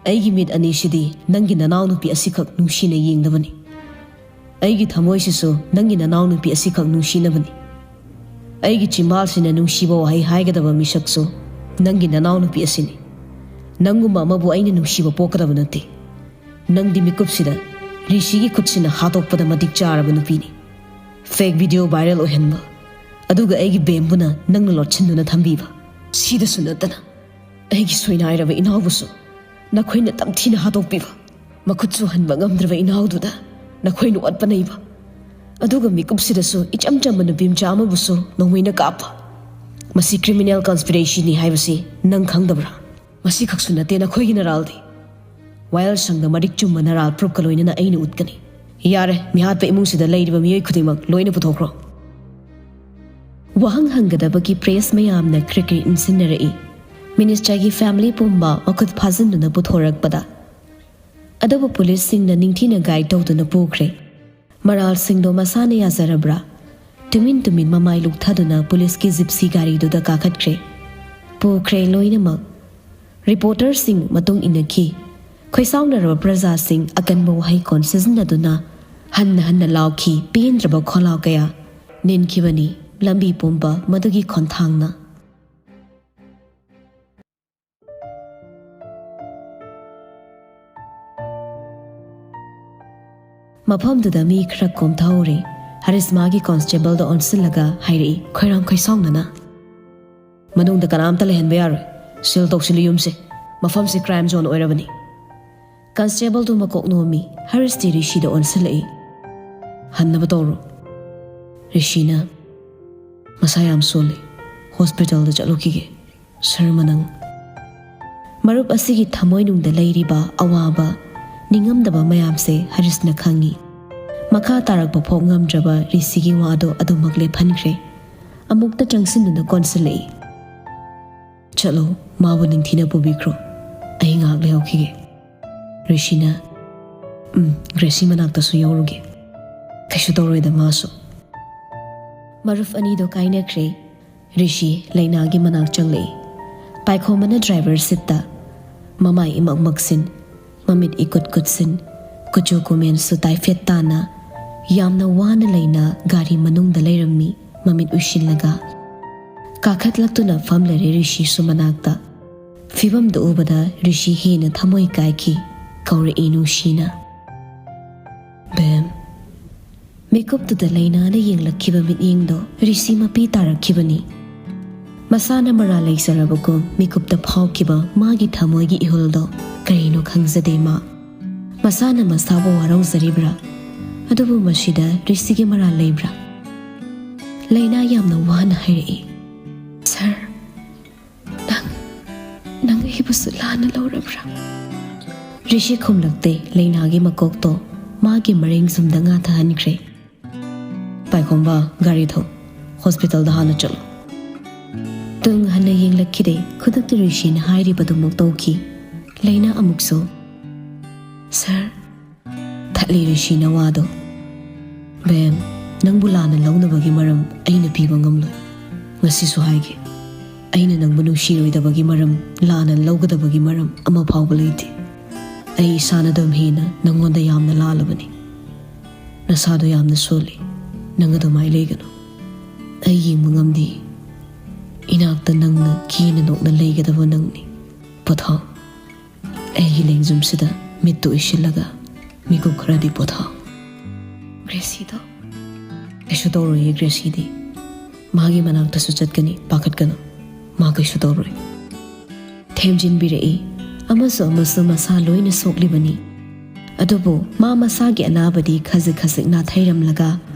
ꯑꯩꯒꯤ ꯃꯤꯠ ꯑꯅꯤꯁꯤꯗꯤ ꯅꯪꯒꯤ ꯅꯅꯥꯎꯅꯨꯄꯤ ꯑꯁꯤꯈꯛ ꯅꯨꯡꯁꯤꯅ ꯌꯦꯡꯗꯕꯅꯤ꯫ ꯑꯩꯒꯤ ꯊꯃꯣꯏꯁꯤꯁꯨ ꯅꯪꯒꯤ ꯅꯅꯥꯎꯅꯨꯄꯤ ꯑꯁꯤꯈꯛ ꯅꯨꯡꯁꯤꯅꯕꯅꯤ꯫ ꯑꯩꯒꯤ ꯆꯤꯝꯕꯥꯜꯁꯤꯅ ꯅꯨꯡꯁꯤꯕ ꯋꯥꯍꯩ ꯍꯥꯏꯒꯗꯕ ꯃꯤꯁꯛꯁꯨ ꯅꯪꯒꯤ ꯅꯅꯥꯎꯅꯨꯄꯤ ꯑꯁꯤꯅꯤ꯫ ꯅꯪꯒꯨꯝꯕ ꯑꯃꯕꯨ ꯑꯩꯅ ꯅꯨꯡꯁꯤꯕ ꯄꯣꯛꯀꯗꯕ ꯅꯠꯇꯦ꯫ ꯅꯪꯗꯤ ꯃꯤꯀꯨꯞꯁꯤꯗ ꯔꯤꯁꯤꯒꯤ ꯈꯨꯠꯁꯤꯅ ꯍꯥꯠꯇꯣꯛꯄꯗ ꯃꯇꯤꯛ ꯆꯥꯔꯕ ꯅꯨꯄꯤꯅꯤ꯫ Fake video viral ꯑꯣꯏꯍꯟꯕ, ꯑꯗꯨꯒ ꯑꯩꯒꯤ ꯕꯦꯝꯕꯨꯅ ꯅꯪꯅ ꯂꯣꯠꯁꯤꯟꯗꯨꯅ ꯊꯝꯕꯤꯕ꯫ ꯁꯤꯗꯁꯨ ꯅꯠꯇꯅ ꯑꯩꯒꯤ ꯁꯣꯏꯅꯥꯏꯔꯕ ꯏꯅꯥꯎꯕꯨꯁꯨ ꯅꯈꯣꯏꯅ ꯇꯝꯊꯤꯅ ꯍꯥꯠꯇꯣꯛꯄꯤꯕ꯫ ꯃꯈꯨꯠꯁꯨ ꯍꯟꯕ ꯉꯝꯗ꯭ꯔꯕ ꯏꯅꯥꯎꯗꯨꯗ ꯅꯈꯣꯏꯅ ꯑꯣꯠꯄ ꯅꯩꯕ꯫ ꯑꯗꯨꯒ ꯃꯤꯀꯨꯞꯁꯤꯗꯁꯨ ꯏꯆꯝ ꯆꯝꯕ ꯅꯨꯄꯤ ꯃꯆꯥ ꯑꯃꯕꯨꯁꯨ ꯅꯣꯡꯃꯩꯅ ꯀꯥꯞꯄ꯫ ꯃꯁꯤ criminal conspiracyꯅꯤ ꯍꯥꯏꯕꯁꯤ ꯅꯪ ꯈꯪꯗꯕ꯭ꯔꯥ? ꯃꯁꯤꯈꯛꯁꯨ ꯅꯠꯇꯦ ꯅꯈꯣꯏꯒꯤ ꯅꯔꯥꯜꯗꯤ꯫ ꯋꯥꯌꯦꯜꯁꯪꯗ ꯃꯔꯤꯛ ꯆꯨꯝꯕ ꯅꯔꯥꯜ proofꯀ ꯂꯣꯏꯅꯅ ꯑꯩꯅ ꯎꯠꯀꯅꯤ꯫ ꯌꯥꯔꯦ, ꯃꯤꯍꯥꯠꯄ ꯏꯃꯨꯡꯁꯤꯗ ꯂꯩꯔꯤꯕ ꯃꯤꯑꯣꯏ ꯈꯨꯗꯤꯡꯃꯛ ꯂꯣꯏꯅ ꯄꯨꯊꯣꯛꯈ꯭ꯔꯣ꯫ ꯋꯥꯍꯪ ꯍꯪꯒꯗꯕꯒꯤ press ꯃꯌꯥꯝꯅ ꯀ꯭ꯔꯤꯛ ꯀ꯭ꯔꯤꯛ ꯏꯟꯁꯤꯟꯅꯔꯛꯏ꯫ Ministerꯒꯤ family ꯄꯨꯝꯕ ꯃꯈꯨꯠ ꯐꯥꯖꯤꯟꯗꯨꯅ ꯄꯨꯊꯣꯔꯛꯄꯗ, ꯑꯗꯨꯕꯨ ꯄꯨꯂꯤꯁꯁꯤꯡꯅ ꯅꯤꯡꯊꯤꯅ guide ꯇꯧꯗꯨꯅ ꯄꯨꯈ꯭ꯔꯦ꯫ ꯃꯔꯥꯜꯁꯤꯡꯗꯣ ꯃꯁꯥꯅ ꯌꯥꯖꯔꯕ꯭ꯔꯥ? ꯇꯨꯃꯤꯟ ꯇꯨꯃꯤꯟ ꯃꯃꯥꯏ ꯂꯨꯛꯊꯗꯨꯅ ꯄꯨꯂꯤꯁꯀꯤ ꯖꯤꯞꯁꯤ ꯒꯥꯔꯤꯗꯨꯗ ꯀꯥꯈꯠꯈ꯭ꯔꯦ꯫ ꯄꯨꯈ꯭ꯔꯦ ꯂꯣꯏꯅꯃꯛ꯫ Reporterꯁꯤꯡ ꯃꯇꯨꯡ ꯏꯟꯅꯈꯤ꯫ ꯈꯣꯏꯁꯥꯎꯅꯔꯕ ꯄ꯭ꯔꯖꯥꯁꯤꯡ ꯑꯀꯟꯕ ꯋꯥꯍꯩꯀꯣꯟ ꯁꯤꯖꯤꯟꯅꯗꯨꯅ ꯍꯟꯅ ꯍꯟꯅ ꯂꯥꯎꯈꯤ꯫ ꯄꯦꯟꯗ꯭ꯔꯕ ꯈꯣꯜꯂꯥꯎ ꯀꯌꯥ ꯅꯤꯟꯈꯤꯕꯅꯤ꯫ ꯂꯝꯕꯤ ꯄꯨꯝꯕ ꯃꯗꯨꯒꯤ ꯈꯣꯟꯊꯥꯡꯅ꯫ ꯃꯐꯝꯗꯨꯗ ꯃꯤ ꯈꯔ ꯀꯣꯝꯊꯍꯧꯔꯦ꯫ ꯍꯔꯤꯁꯃꯥꯒꯤ constableꯗ ꯑꯣꯟꯁꯤꯜꯂꯒ ꯍꯥꯏꯔꯛꯏ ꯈꯣꯏꯔꯥꯡ ꯈꯣꯏꯁꯥꯎꯅꯅ, "ꯃꯅꯨꯡꯗ ꯀꯅꯥꯝꯇ ꯂꯩꯍꯟꯕ ꯌꯥꯔꯣꯏ꯫ Seal ꯇꯧꯁꯤꯜꯂꯨ ꯌꯨꯝꯁꯦ꯫ ꯃꯐꯝꯁꯦ crime zone ꯑꯣꯏꯔꯕꯅꯤ꯫" Constableꯗꯨ ꯃꯀꯣꯛ ꯅꯣꯝꯃꯤ꯫ ꯍꯔꯤꯁꯇꯤ ꯔꯤꯁꯤꯗ ꯑꯣꯟꯁꯤꯜꯂꯛꯏ꯫ "ꯍꯟꯅꯕ ꯇꯧꯔꯣ꯫" ꯔꯤꯁꯤꯅ, "ꯃꯁꯥ ꯌꯥꯝ ꯁꯣꯜꯂꯤ꯫ Hospitalꯗ ꯆꯠꯂꯨꯈꯤꯒꯦ꯫ ꯁꯔꯃꯅꯪ꯫" ꯃꯔꯨꯞ ꯑꯁꯤꯒꯤ ꯊꯃꯣꯏꯅꯨꯡꯗ ꯂꯩꯔꯤꯕ ꯑꯋꯥꯕ, ꯅꯤꯡꯉꯝꯗꯕ ꯃꯌꯥꯝꯁꯦ ꯍꯔꯤꯁꯅ ꯈꯪꯉꯤ꯫ ꯃꯈꯥ ꯇꯥꯔꯛꯄ ꯐꯥꯎ ꯉꯝꯗ꯭ꯔꯕ ꯔꯤꯁꯤꯒꯤ ꯋꯥꯗꯣ ꯑꯗꯨꯃꯛ ꯂꯦꯞꯍꯟꯈ꯭ꯔꯦ꯫ ꯑꯃꯨꯛꯇ ꯆꯪꯁꯤꯟꯗꯨꯅ ꯀꯣꯟꯁꯤꯜꯂꯛꯏ꯫ "ꯆꯠꯂꯣ, ꯃꯥꯕꯨ ꯅꯤꯡꯊꯤꯅ ꯄꯨꯕꯤꯈ꯭ꯔꯣ꯫ ꯑꯩ ꯉꯥꯏꯍꯥꯛ ꯂꯩꯍꯧꯈꯤꯒꯦ꯫ ꯔꯤꯁꯤꯅ, "ꯎꯝ, ꯒ꯭ꯔꯦꯁꯤ ꯃꯅꯥꯛꯇꯁꯨ ꯌꯧꯔꯨꯒꯦ꯫ ꯀꯩꯁꯨ ꯇꯧꯔꯣꯏꯗ ꯃꯥꯁꯨ"꯫ ꯃꯔꯨꯞ ꯑꯅꯤꯗꯣ ꯀꯥꯏꯅꯈ꯭ꯔꯦ꯫ ꯔꯤꯁꯤ ꯂꯩꯅꯥꯒꯤ ꯃꯅꯥꯛ ꯆꯪꯂꯛꯏ꯫ ꯄꯥꯏꯈꯣꯝꯕꯅ ꯗ꯭ꯔꯥꯏꯚꯔ ꯁꯤꯠꯇ ꯃꯃꯥꯏ ꯏꯃꯛ ꯃꯛꯁꯤꯟ, ꯃꯃꯤꯠ ꯏꯀꯨꯠ ꯀꯨꯠꯁꯤꯟ, ꯀꯨꯆꯨ ꯀꯨꯃꯦꯟꯁꯨ ꯇꯥꯏꯐꯦꯠ ꯇꯥꯅ ꯌꯥꯝꯅ ꯋꯥꯅ ꯂꯩꯅ ꯒꯥꯔꯤ ꯃꯅꯨꯡꯗ ꯂꯩꯔꯝꯃꯤ, ꯃꯃꯤꯠ ꯎꯏꯁꯤꯜꯂꯒ꯫ ꯀꯥꯈꯠꯂꯛꯇꯨꯅ ꯐꯝꯂꯔꯦ ꯔꯤꯁꯤꯁꯨ ꯃꯅꯥꯛꯇ꯫ ꯐꯤꯕꯝꯗꯨ ꯎꯕꯗ ꯔꯤꯁꯤ ꯍꯦꯟꯅ ꯊꯃꯣꯏ ꯀꯥꯏꯈꯤ꯫ ꯀꯧꯔꯛꯏ ꯅꯨꯡꯁꯤꯅ, "ꯕꯦꯝ"꯫ ꯃꯤꯀꯨꯞꯇꯨꯗ ꯂꯩꯅꯥꯅ ꯌꯦꯡꯂꯛꯈꯤꯕ ꯃꯤꯠꯌꯦꯡꯗꯣ ꯔꯤꯁꯤ ꯃꯄꯤ ꯇꯥꯔꯛꯈꯤꯕꯅꯤ꯫ ꯃꯁꯥꯅ ꯃꯔꯥꯜ ꯂꯩꯖꯔꯕꯒꯨꯝ ꯃꯤꯀꯨꯞꯇ ꯐꯥꯎꯈꯤꯕ ꯃꯥꯒꯤ ꯊꯃꯣꯏꯒꯤ ꯏꯍꯨꯜꯗꯣ ꯀꯔꯤꯅꯣ ꯈꯪꯖꯗꯦ ꯃꯥ꯫ ꯃꯁꯥꯅ ꯃꯁꯥꯕꯨ ꯋꯥꯔꯧꯖꯔꯤꯕ꯭ꯔꯥ? ꯑꯗꯨꯕꯨ ꯃꯁꯤꯗ ꯔꯤꯁꯤꯒꯤ ꯃꯔꯥꯜ ꯂꯩꯕ꯭ꯔꯥ? ꯂꯩꯅꯥ ꯌꯥꯝꯅ ꯋꯥꯅ ꯍꯥꯏꯔꯛꯏ, "ꯁꯥꯔ, ꯅꯪ, ꯅꯪ ꯑꯩꯕꯨꯁꯨ ꯂꯥꯟꯅ ꯂꯧꯔꯕ꯭ꯔꯥ?" ꯔꯤꯁꯤ ꯈꯨꯝꯂꯛꯇꯦ꯫ ꯂꯩꯅꯥꯒꯤ ꯃꯀꯣꯛꯇꯣ ꯃꯥꯒꯤ ꯃꯔꯦꯡ ꯁꯨꯝꯗ ꯉꯥꯊꯍꯟꯈ꯭ꯔꯦ꯫ "ꯄꯥꯏꯈꯣꯝꯕ, ꯒꯥꯔꯤ ꯊꯧ꯫ ꯍꯣꯁꯄꯤꯇꯥꯜꯗ ꯍꯥꯟꯅ ꯆꯠꯂꯨ"꯫ ꯇꯨꯡ ꯍꯟꯅ ꯌꯦꯡꯂꯛꯈꯤꯗꯦ꯫ ꯈꯨꯗꯛꯇ ꯔꯤꯁꯤꯅ ꯍꯥꯏꯔꯤꯕꯗꯨꯃꯛ ꯇꯧꯈꯤ꯫ ꯂꯩꯅꯥ ꯑꯃꯨꯛꯁꯨ, "ꯁꯥꯔ"꯫ ꯊꯠꯂꯤ ꯔꯤꯁꯤꯅ ꯋꯥꯗꯣ꯫ "ꯕꯦꯝ, ꯅꯪꯕꯨ ꯂꯥꯟꯅ ꯂꯧꯅꯕꯒꯤ ꯃꯔꯝ ꯑꯩꯅ ꯄꯤꯕ ꯉꯝꯂꯣꯏ꯫ ꯉꯁꯤꯁꯨ ꯍꯥꯏꯒꯦ, ꯑꯩꯅ ꯅꯪꯕꯨ ꯅꯨꯡꯁꯤꯔꯣꯏꯗꯕꯒꯤ ꯃꯔꯝ, ꯂꯥꯟꯅ ꯂꯧꯒꯗꯕꯒꯤ ꯃꯔꯝ ꯑꯃ ꯐꯥꯎꯕ ꯂꯩꯇꯦ꯫ ꯑꯩ ꯏꯁꯥꯅ ꯑꯗꯨꯝ ꯍꯦꯟꯅ ꯅꯪꯉꯣꯟꯗ ꯌꯥꯝꯅ ꯂꯥꯜꯂꯕꯅꯤ꯫ ꯅꯁꯥꯗꯣ ꯌꯥꯝꯅ ꯁꯣꯜꯂꯤ꯫ ꯅꯪ ꯑꯗꯨꯃꯥꯏ ꯂꯩꯒꯅꯨ꯫ ꯑꯩ ꯌꯦꯡꯕ ꯉꯝꯗꯦ꯫ ꯏꯅꯥꯛꯇ ꯅꯪꯅ ꯀꯦꯅ ꯅꯣꯛꯅ ꯂꯩꯒꯗꯕ ꯅꯪꯅꯤ꯫ ꯄꯣꯊꯥꯎ꯫ ꯑꯩꯒꯤ ꯂꯦꯡꯖꯨꯝꯁꯤꯗ ꯃꯤꯠꯇꯨ ꯎꯏꯁꯤꯜꯂꯒ ꯃꯤꯀꯨꯞ ꯈꯔꯗꯤ ꯄꯣꯊꯥꯎ"꯫ "ꯒ꯭ꯔꯦꯁꯤꯗꯣ?" "ꯀꯩꯁꯨ ꯇꯧꯔꯣꯏꯌꯦ ꯒ꯭ꯔꯦꯁꯤꯗꯤ꯫ ꯃꯥꯒꯤ ꯃꯅꯥꯛꯇꯁꯨ ꯆꯠꯀꯅꯤ, ꯄꯥꯈꯠꯀꯅꯨ꯫ ꯃꯥ ꯀꯩꯁꯨ ꯇꯧꯔꯣꯏ"꯫ ꯊꯦꯝꯖꯤꯟꯕꯤꯔꯛꯏ꯫ ꯑꯃꯁꯨ ꯑꯃꯁꯨ ꯃꯁꯥ ꯂꯣꯏꯅ ꯁꯣꯛꯂꯤꯕꯅꯤ꯫ ꯑꯗꯨꯕꯨ ꯃꯥ ꯃꯁꯥꯒꯤ ꯑꯅꯥꯕꯗꯤ ꯈꯖꯤꯛ ꯈꯖꯤꯛ ꯅꯥꯊꯩꯔꯝꯂꯒ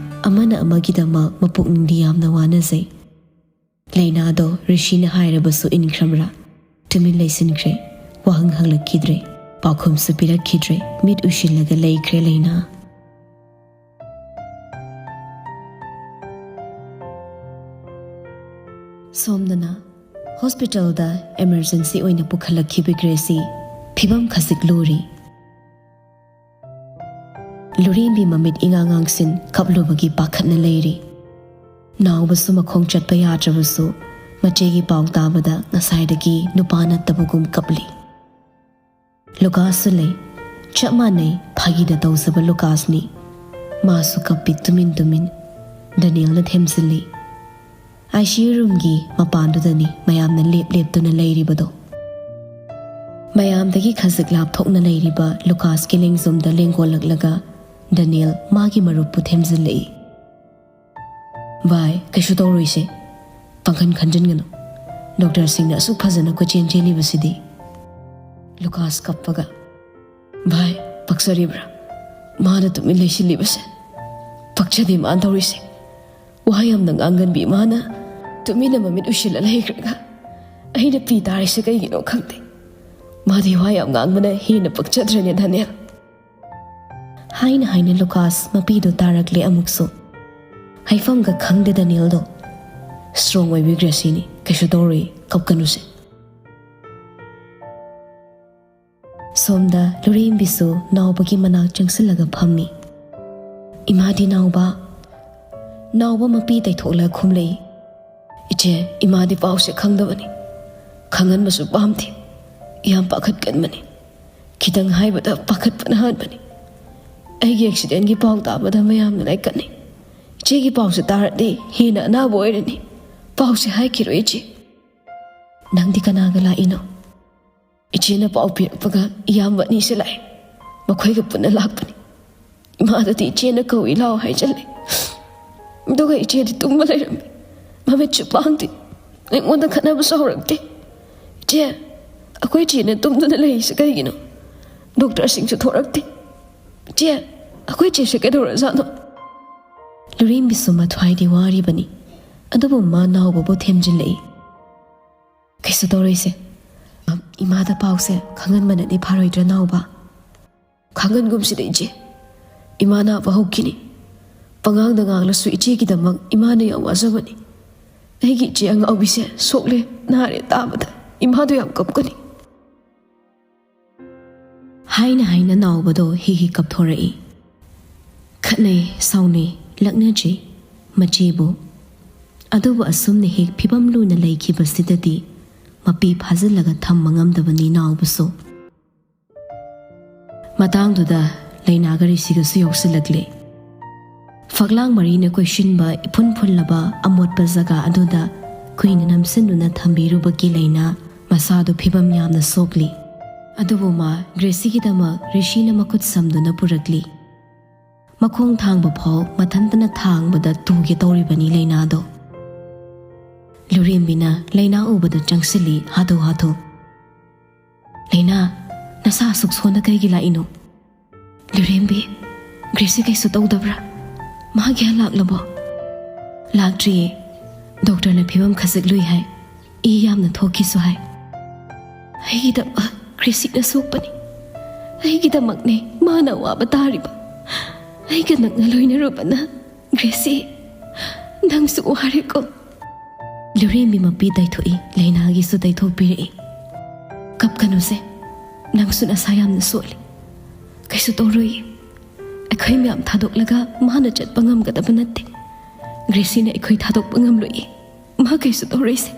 ꯑꯃꯅ ꯑꯃꯒꯤꯗꯃꯛ ꯃꯄꯨꯛꯅꯤꯡꯗꯤ ꯌꯥꯝꯅ ꯋꯥꯅꯖꯩ꯫ ꯂꯩꯅꯥꯗꯣ ꯔꯤꯁꯤꯅ ꯍꯥꯏꯔꯕꯁꯨ ꯏꯟꯈ꯭ꯔꯕ꯭ꯔꯥ? ꯇꯨꯃꯤꯟ ꯂꯩꯁꯤꯟꯈ꯭ꯔꯦ꯫ ꯋꯥꯍꯪ ꯍꯪꯂꯛꯈꯤꯗ꯭ꯔꯦ꯫ ꯄꯥꯎꯈꯨꯝꯁꯨ ꯄꯤꯔꯛꯈꯤꯗ꯭ꯔꯦ꯫ ꯃꯤꯠ ꯎꯏꯁꯤꯜꯂꯒ ꯂꯩꯈ꯭ꯔꯦ ꯂꯩꯅꯥ꯫ ꯁꯣꯝꯗꯅ ꯍꯣꯁꯄꯤꯇꯥꯜꯗ ꯏꯃꯔꯖꯦꯟꯁꯤ ꯑꯣꯏꯅ ꯄꯨꯈꯠꯂꯛꯈꯤꯕ ꯒ꯭ꯔꯦꯁꯤ ꯐꯤꯕꯝ ꯈꯖꯤꯛ ꯂꯨꯔꯤ꯫ ꯂꯨꯔꯦꯝꯕꯤ ꯃꯃꯤꯠ ꯏꯉꯥꯡ ꯉꯥꯡꯁꯤꯟ ꯀꯞꯂꯨꯕꯒꯤ ꯄꯥꯈꯠꯅ ꯂꯩꯔꯤ꯫ ꯅꯥꯎꯕꯁꯨ ꯃꯈꯣꯡ ꯆꯠꯄ ꯌꯥꯗ꯭ꯔꯕꯁꯨ ꯃꯆꯦꯒꯤ ꯄꯥꯎ ꯇꯥꯕꯗ ꯉꯁꯥꯏꯗꯒꯤ ꯅꯨꯄꯥ ꯅꯠꯇꯕꯒꯨꯝ ꯀꯞꯂꯤ꯫ ꯂꯨꯀꯥꯁꯁꯨ ꯂꯩ꯫ ꯆꯞ ꯃꯥꯟꯅꯩ, ꯐꯥꯒꯤꯗ ꯇꯧꯖꯕ ꯂꯨꯀꯥꯁꯅꯤ꯫ ꯃꯥꯁꯨ ꯀꯞꯄꯤ ꯇꯨꯃꯤꯟ ꯇꯨꯃꯤꯟ꯫ ꯗꯅꯤꯌꯦꯜꯅ ꯊꯦꯝꯖꯤꯜꯂꯤ꯫ ꯑꯥꯏ ꯁꯤ ꯌꯨ ꯔꯨꯝꯒꯤ ꯃꯄꯥꯟꯗꯨꯗꯅꯤ ꯃꯌꯥꯝꯅ ꯂꯦꯞ ꯂꯦꯞꯇꯨꯅ ꯂꯩꯔꯤꯕꯗꯣ꯫ ꯃꯌꯥꯝꯗꯒꯤ ꯈꯖꯤꯛ ꯂꯥꯞꯊꯣꯛꯅ ꯂꯩꯔꯤꯕ ꯂꯨꯀꯥꯁꯀꯤ ꯂꯦꯡꯖꯨꯝꯗ ꯂꯦꯡꯒꯣꯜꯂꯛꯂꯒ ꯗꯅꯤꯌꯦꯜ ꯃꯥꯒꯤ ꯃꯔꯨꯞꯄꯨ ꯊꯦꯝꯖꯤꯜꯂꯛꯏ꯫ "ꯚꯥꯏ, ꯀꯩꯁꯨ ꯇꯧꯔꯣꯏꯁꯦ꯫ ꯄꯥꯡꯈꯟ ꯈꯟꯖꯤꯟꯒꯅꯨ꯫ ꯗꯣꯛꯇꯔꯁꯤꯡꯅ ꯑꯁꯨꯛ ꯐꯖꯅ ꯀꯣꯏꯆꯦꯟ ꯆꯦꯜꯂꯤꯕꯁꯤꯗꯤ꯫" ꯂꯨꯀꯥꯁ ꯀꯞꯄꯒ, "ꯚꯥꯏ, ꯄꯛꯆꯔꯤꯕ꯭ꯔꯥ? ꯃꯥꯅ ꯇꯨꯃꯤꯟ ꯂꯩꯁꯤꯜꯂꯤꯕꯁꯦ꯫ ꯄꯛꯆꯗꯦ ꯃꯥꯅ ꯇꯧꯔꯤꯁꯦ꯫ ꯋꯥ ꯌꯥꯝꯅ ꯉꯥꯡꯒꯟꯕꯤ ꯃꯥꯅ ꯇꯨꯃꯤꯟꯅ ꯃꯃꯤꯠ ꯎꯏꯁꯤꯜꯂ ꯂꯩꯈ꯭ꯔꯒ ꯑꯩꯅ ꯄꯤ ꯇꯥꯔꯤꯁꯦ ꯀꯩꯒꯤꯅꯣ ꯈꯪꯗꯦ꯫ ꯃꯥꯗꯤ ꯋꯥ ꯌꯥꯝ ꯉꯥꯡꯕꯅ ꯍꯦꯟꯅ ꯄꯛꯆꯗ꯭ꯔꯦꯅꯦ, ꯗꯅꯤꯌꯦꯜ꯫" ꯍꯥꯏꯅ ꯍꯥꯏꯅ ꯂꯨꯀꯥꯁ ꯃꯄꯤꯗꯣ ꯇꯥꯔꯛꯂꯦ ꯑꯃꯨꯛꯁꯨ꯫ ꯍꯥꯏꯐꯝꯒ ꯈꯪꯗꯦ ꯗꯅꯤꯌꯦꯜꯗꯣ꯫ ꯁ꯭ꯇ꯭ꯔꯣꯡ ꯑꯣꯏꯕꯤꯈ꯭ꯔꯦ ꯁꯤꯅꯤ, ꯀꯩꯁꯨ ꯇꯧꯔꯣꯏ, ꯀꯞꯀꯅꯨꯁꯦ꯫ ꯁꯣꯝꯗ ꯂꯨꯔꯦꯝꯕꯤꯁꯨ ꯅꯥꯎꯕꯒꯤ ꯃꯅꯥꯛ ꯆꯪꯁꯤꯜꯂꯒ ꯐꯝꯃꯤ꯫ "ꯏꯃꯥꯗꯤ ꯅꯥꯎꯕ?" ꯅꯥꯎꯕ ꯃꯄꯤ ꯇꯩꯊꯣꯛꯂ ꯈꯨꯝꯂꯛꯏ꯫ "ꯏꯆꯦ, ꯏꯃꯥꯗꯤ ꯄꯥꯎꯁꯦ ꯈꯪꯗꯕꯅꯤ꯫ ꯈꯪꯍꯟꯕꯁꯨ ꯄꯥꯝꯗꯦ꯫ ꯌꯥꯝ ꯄꯥꯈꯠꯀꯟꯕꯅꯤ꯫ ꯈꯤꯇꯪ ꯍꯥꯏꯕꯗ ꯄꯥꯈꯠꯄꯅ ꯍꯥꯟꯕꯅꯤ꯫ ꯑꯩꯒꯤ ꯑꯦꯛꯁꯤꯗꯦꯟꯒꯤ ꯄꯥꯎ ꯇꯥꯕꯗ ꯃꯌꯥꯝꯅ ꯂꯥꯏꯀꯠꯅꯩ꯫ ꯏꯆꯦꯒꯤ ꯄꯥꯎꯁꯦ ꯇꯥꯔꯗꯤ ꯍꯦꯟꯅ ꯑꯅꯥꯕ ꯑꯣꯏꯔꯅꯤ꯫ ꯄꯥꯎꯁꯦ ꯍꯥꯏꯈꯤꯔꯣꯏ ꯏꯆꯦ꯫" "ꯅꯪꯗꯤ ꯀꯅꯥꯒ ꯂꯥꯛꯏꯅꯣ?" "ꯏꯆꯦꯅ ꯄꯥꯎ ꯄꯤꯔꯛꯄꯒ ꯏꯌꯥꯝꯕ ꯑꯅꯤꯁꯦ ꯂꯥꯛꯑꯦ꯫ ꯃꯈꯣꯏꯒ ꯄꯨꯟꯅ ꯂꯥꯛꯄꯅꯤ꯫ ꯏꯃꯥꯗꯗꯤ ꯏꯆꯦꯅ ꯀꯧꯏ ꯂꯥꯎ ꯍꯥꯏꯖꯜꯂꯦ꯫ ꯑꯗꯨꯒ ꯏꯆꯦꯗꯤ ꯇꯨꯝꯕ ꯂꯩꯔꯝꯃꯤ꯫ ꯃꯃꯤꯠꯁꯨ ꯄꯥꯡꯗꯦ꯫ ꯑꯩꯉꯣꯟꯗ ꯈꯠꯅꯕꯁꯨ ꯍꯧꯔꯛꯇꯦ꯫ ꯏꯆꯦ, ꯑꯩꯈꯣꯏ ꯏꯆꯦꯅ ꯇꯨꯝꯗꯨꯅ ꯂꯩꯔꯤꯁꯦ ꯀꯩꯒꯤꯅꯣ? ꯗꯣꯛꯇꯔꯁꯤꯡꯁꯨ ꯊꯣꯔꯛꯇꯦ꯫ ꯏꯆꯦ, ꯑꯩꯈꯣꯏ ꯏꯆꯦꯁꯦ ꯀꯩꯗꯧꯔꯖꯥꯠꯅꯣ?" ꯂꯨꯔꯦꯝꯕꯤꯁꯨ ꯃꯊ꯭ꯋꯥꯏꯗꯤ ꯋꯥꯔꯤꯕꯅꯤ꯫ ꯑꯗꯨꯕꯨ ꯃꯥ ꯅꯥꯎꯕꯕꯨ ꯊꯦꯝꯖꯤꯜꯂꯛꯏ꯫ "ꯀꯩꯁꯨ ꯇꯧꯔꯣꯏꯁꯦ꯫ ꯏꯃꯥꯗ ꯄꯥꯎꯁꯦ ꯈꯪꯍꯟꯕꯅꯗꯤ ꯐꯥꯔꯣꯏꯗ꯭ꯔꯥ ꯅꯥꯎꯕ?" "ꯈꯪꯍꯟꯒꯨꯝꯁꯤꯗ ꯏꯆꯦ꯫ ꯏꯃꯥ ꯅꯥꯕ ꯍꯧꯈꯤꯅꯤ꯫ ꯄꯉꯥꯡꯗ ꯉꯥꯡꯂꯁꯨ ꯏꯆꯦꯒꯤꯗꯃꯛ ꯏꯃꯥꯅ ꯌꯥꯝ ꯋꯥꯖꯕꯅꯤ꯫ ꯑꯩꯒꯤ ꯏꯆꯦ ꯑꯉꯥꯎꯕꯤꯁꯦ ꯁꯣꯛꯂꯦ, ꯅꯥꯔꯦ ꯇꯥꯕꯗ ꯏꯃꯥꯗꯣ ꯌꯥꯝ ꯀꯞꯀꯅꯤ꯫" ꯍꯥꯏꯅ ꯍꯥꯏꯅ ꯅꯥꯎꯕꯗꯣ ꯍꯤ ꯍꯤ ꯀꯞꯊꯣꯔꯛꯏ꯫ ꯈꯠꯅꯩ, ꯁꯥꯎꯅꯩ, ꯂꯛꯅꯖꯩ ꯃꯆꯦꯕꯨ꯫ ꯑꯗꯨꯕꯨ ꯑꯁꯨꯝꯅ ꯍꯦꯛ ꯐꯤꯕꯝ ꯂꯨꯅ ꯂꯩꯈꯤꯕꯁꯤꯗꯗꯤ ꯃꯄꯤ ꯐꯥꯖꯤꯜꯂꯒ ꯊꯝꯕ ꯉꯝꯗꯕꯅꯤ ꯅꯥꯎꯕꯁꯨ꯫ ꯃꯇꯥꯡꯗꯨꯗ ꯂꯩꯅꯥꯒ ꯔꯤꯁꯤꯒꯁꯨ ꯌꯥꯎꯁꯤꯜꯂꯛꯂꯦ꯫ ꯐꯛꯂꯥꯡ ꯃꯔꯤꯅ ꯀꯣꯏꯁꯤꯟꯕ ꯏꯐꯨꯟ ꯐꯨꯜꯂꯕ ꯑꯃꯣꯠꯄ ꯖꯒꯥ ꯑꯗꯨꯗ ꯀꯨꯏꯅ ꯅꯝꯁꯤꯟꯗꯨꯅ ꯊꯝꯕꯤꯔꯨꯕꯒꯤ ꯂꯩꯅꯥ ꯃꯁꯥꯗꯨ ꯐꯤꯕꯝ ꯌꯥꯝꯅ ꯁꯣꯛꯂꯤ꯫ ꯑꯗꯨꯕꯨ ꯃꯥ ꯒ꯭ꯔꯦꯁꯤꯒꯤꯗꯃꯛ ꯔꯤꯁꯤꯅ ꯃꯈꯨꯠ ꯁꯝꯗꯨꯅ ꯄꯨꯔꯛꯂꯤ꯫ ꯃꯈꯣꯡ ꯊꯥꯡꯕ ꯐꯥꯎ ꯃꯊꯟꯇꯅ ꯊꯥꯡꯕꯗ ꯇꯨꯒꯦ ꯇꯧꯔꯤꯕꯅꯤ ꯂꯩꯅꯥꯗꯣ꯫ ꯂꯨꯔꯦꯝꯕꯤꯅ ꯂꯩꯅꯥ ꯎꯕꯗ ꯆꯪꯁꯤꯜꯂꯤ ꯍꯥꯊꯨ ꯍꯥꯊꯨ꯫ "ꯂꯩꯅꯥ, ꯅꯁꯥ ꯑꯁꯨꯛ ꯁꯣꯟꯅ ꯀꯩꯒꯤ ꯂꯥꯛꯏꯅꯣ?" "ꯂꯨꯔꯦꯝꯕꯤ, ꯒ꯭ꯔꯦꯁꯤ ꯀꯩꯁꯨ ꯇꯧꯗꯕ꯭ꯔꯥ? ꯃꯥ ꯒ꯭ꯌꯥꯟ ꯂꯥꯛꯂꯕꯣ?" "ꯂꯥꯛꯇ꯭ꯔꯤꯌꯦ꯫ ꯗꯣꯛꯇꯔꯅ ꯐꯤꯕꯝ ꯈꯖꯤꯛ ꯂꯨꯏ ꯍꯥꯏ꯫ ꯏ ꯌꯥꯝꯅ ꯊꯣꯛꯈꯤꯁꯨ ꯍꯥꯏ꯫ ꯑꯩꯒꯤꯗꯃꯛ ꯒ꯭ꯔꯦꯁꯤꯅ ꯁꯣꯛꯄꯅꯤ꯫ ꯑꯩꯒꯤꯗꯃꯛꯅꯦ ꯃꯥꯅ ꯑꯋꯥꯕ ꯇꯥꯔꯤꯕ꯫ ꯑꯩꯒ ꯅꯛꯅ ꯂꯣꯏꯅꯔꯨꯕꯅ ꯒ꯭ꯔꯦꯁꯤ, ꯅꯪꯁꯨ ꯋꯥꯔꯦꯀꯣ?" ꯂꯨꯔꯦꯝꯕꯤ ꯃꯄꯤ ꯇꯩꯊꯣꯛꯏ, ꯂꯩꯅꯥꯒꯤꯁꯨ ꯇꯩꯊꯣꯛꯄꯤꯔꯛꯏ꯫ "ꯀꯞꯀꯅꯨꯁꯦ, ꯅꯪꯁꯨ ꯅꯁꯥ ꯌꯥꯝꯅ ꯁꯣꯜꯂꯤ꯫ ꯀꯩꯁꯨ ꯇꯧꯔꯣꯏꯌꯦ꯫ ꯑꯩꯈꯣꯏ ꯃꯌꯥꯝ ꯊꯥꯗꯣꯛꯂꯒ ꯃꯥꯅ ꯆꯠꯄ ꯉꯝꯒꯗꯕ ꯅꯠꯇꯦ꯫ ꯒ꯭ꯔꯦꯁꯤꯅ ꯑꯩꯈꯣꯏ ꯊꯥꯗꯣꯛꯄ ꯉꯝꯂꯣꯏꯌꯦ꯫ ꯃꯥ ꯀꯩꯁꯨ ꯇꯧꯔꯣꯏꯁꯦ꯫"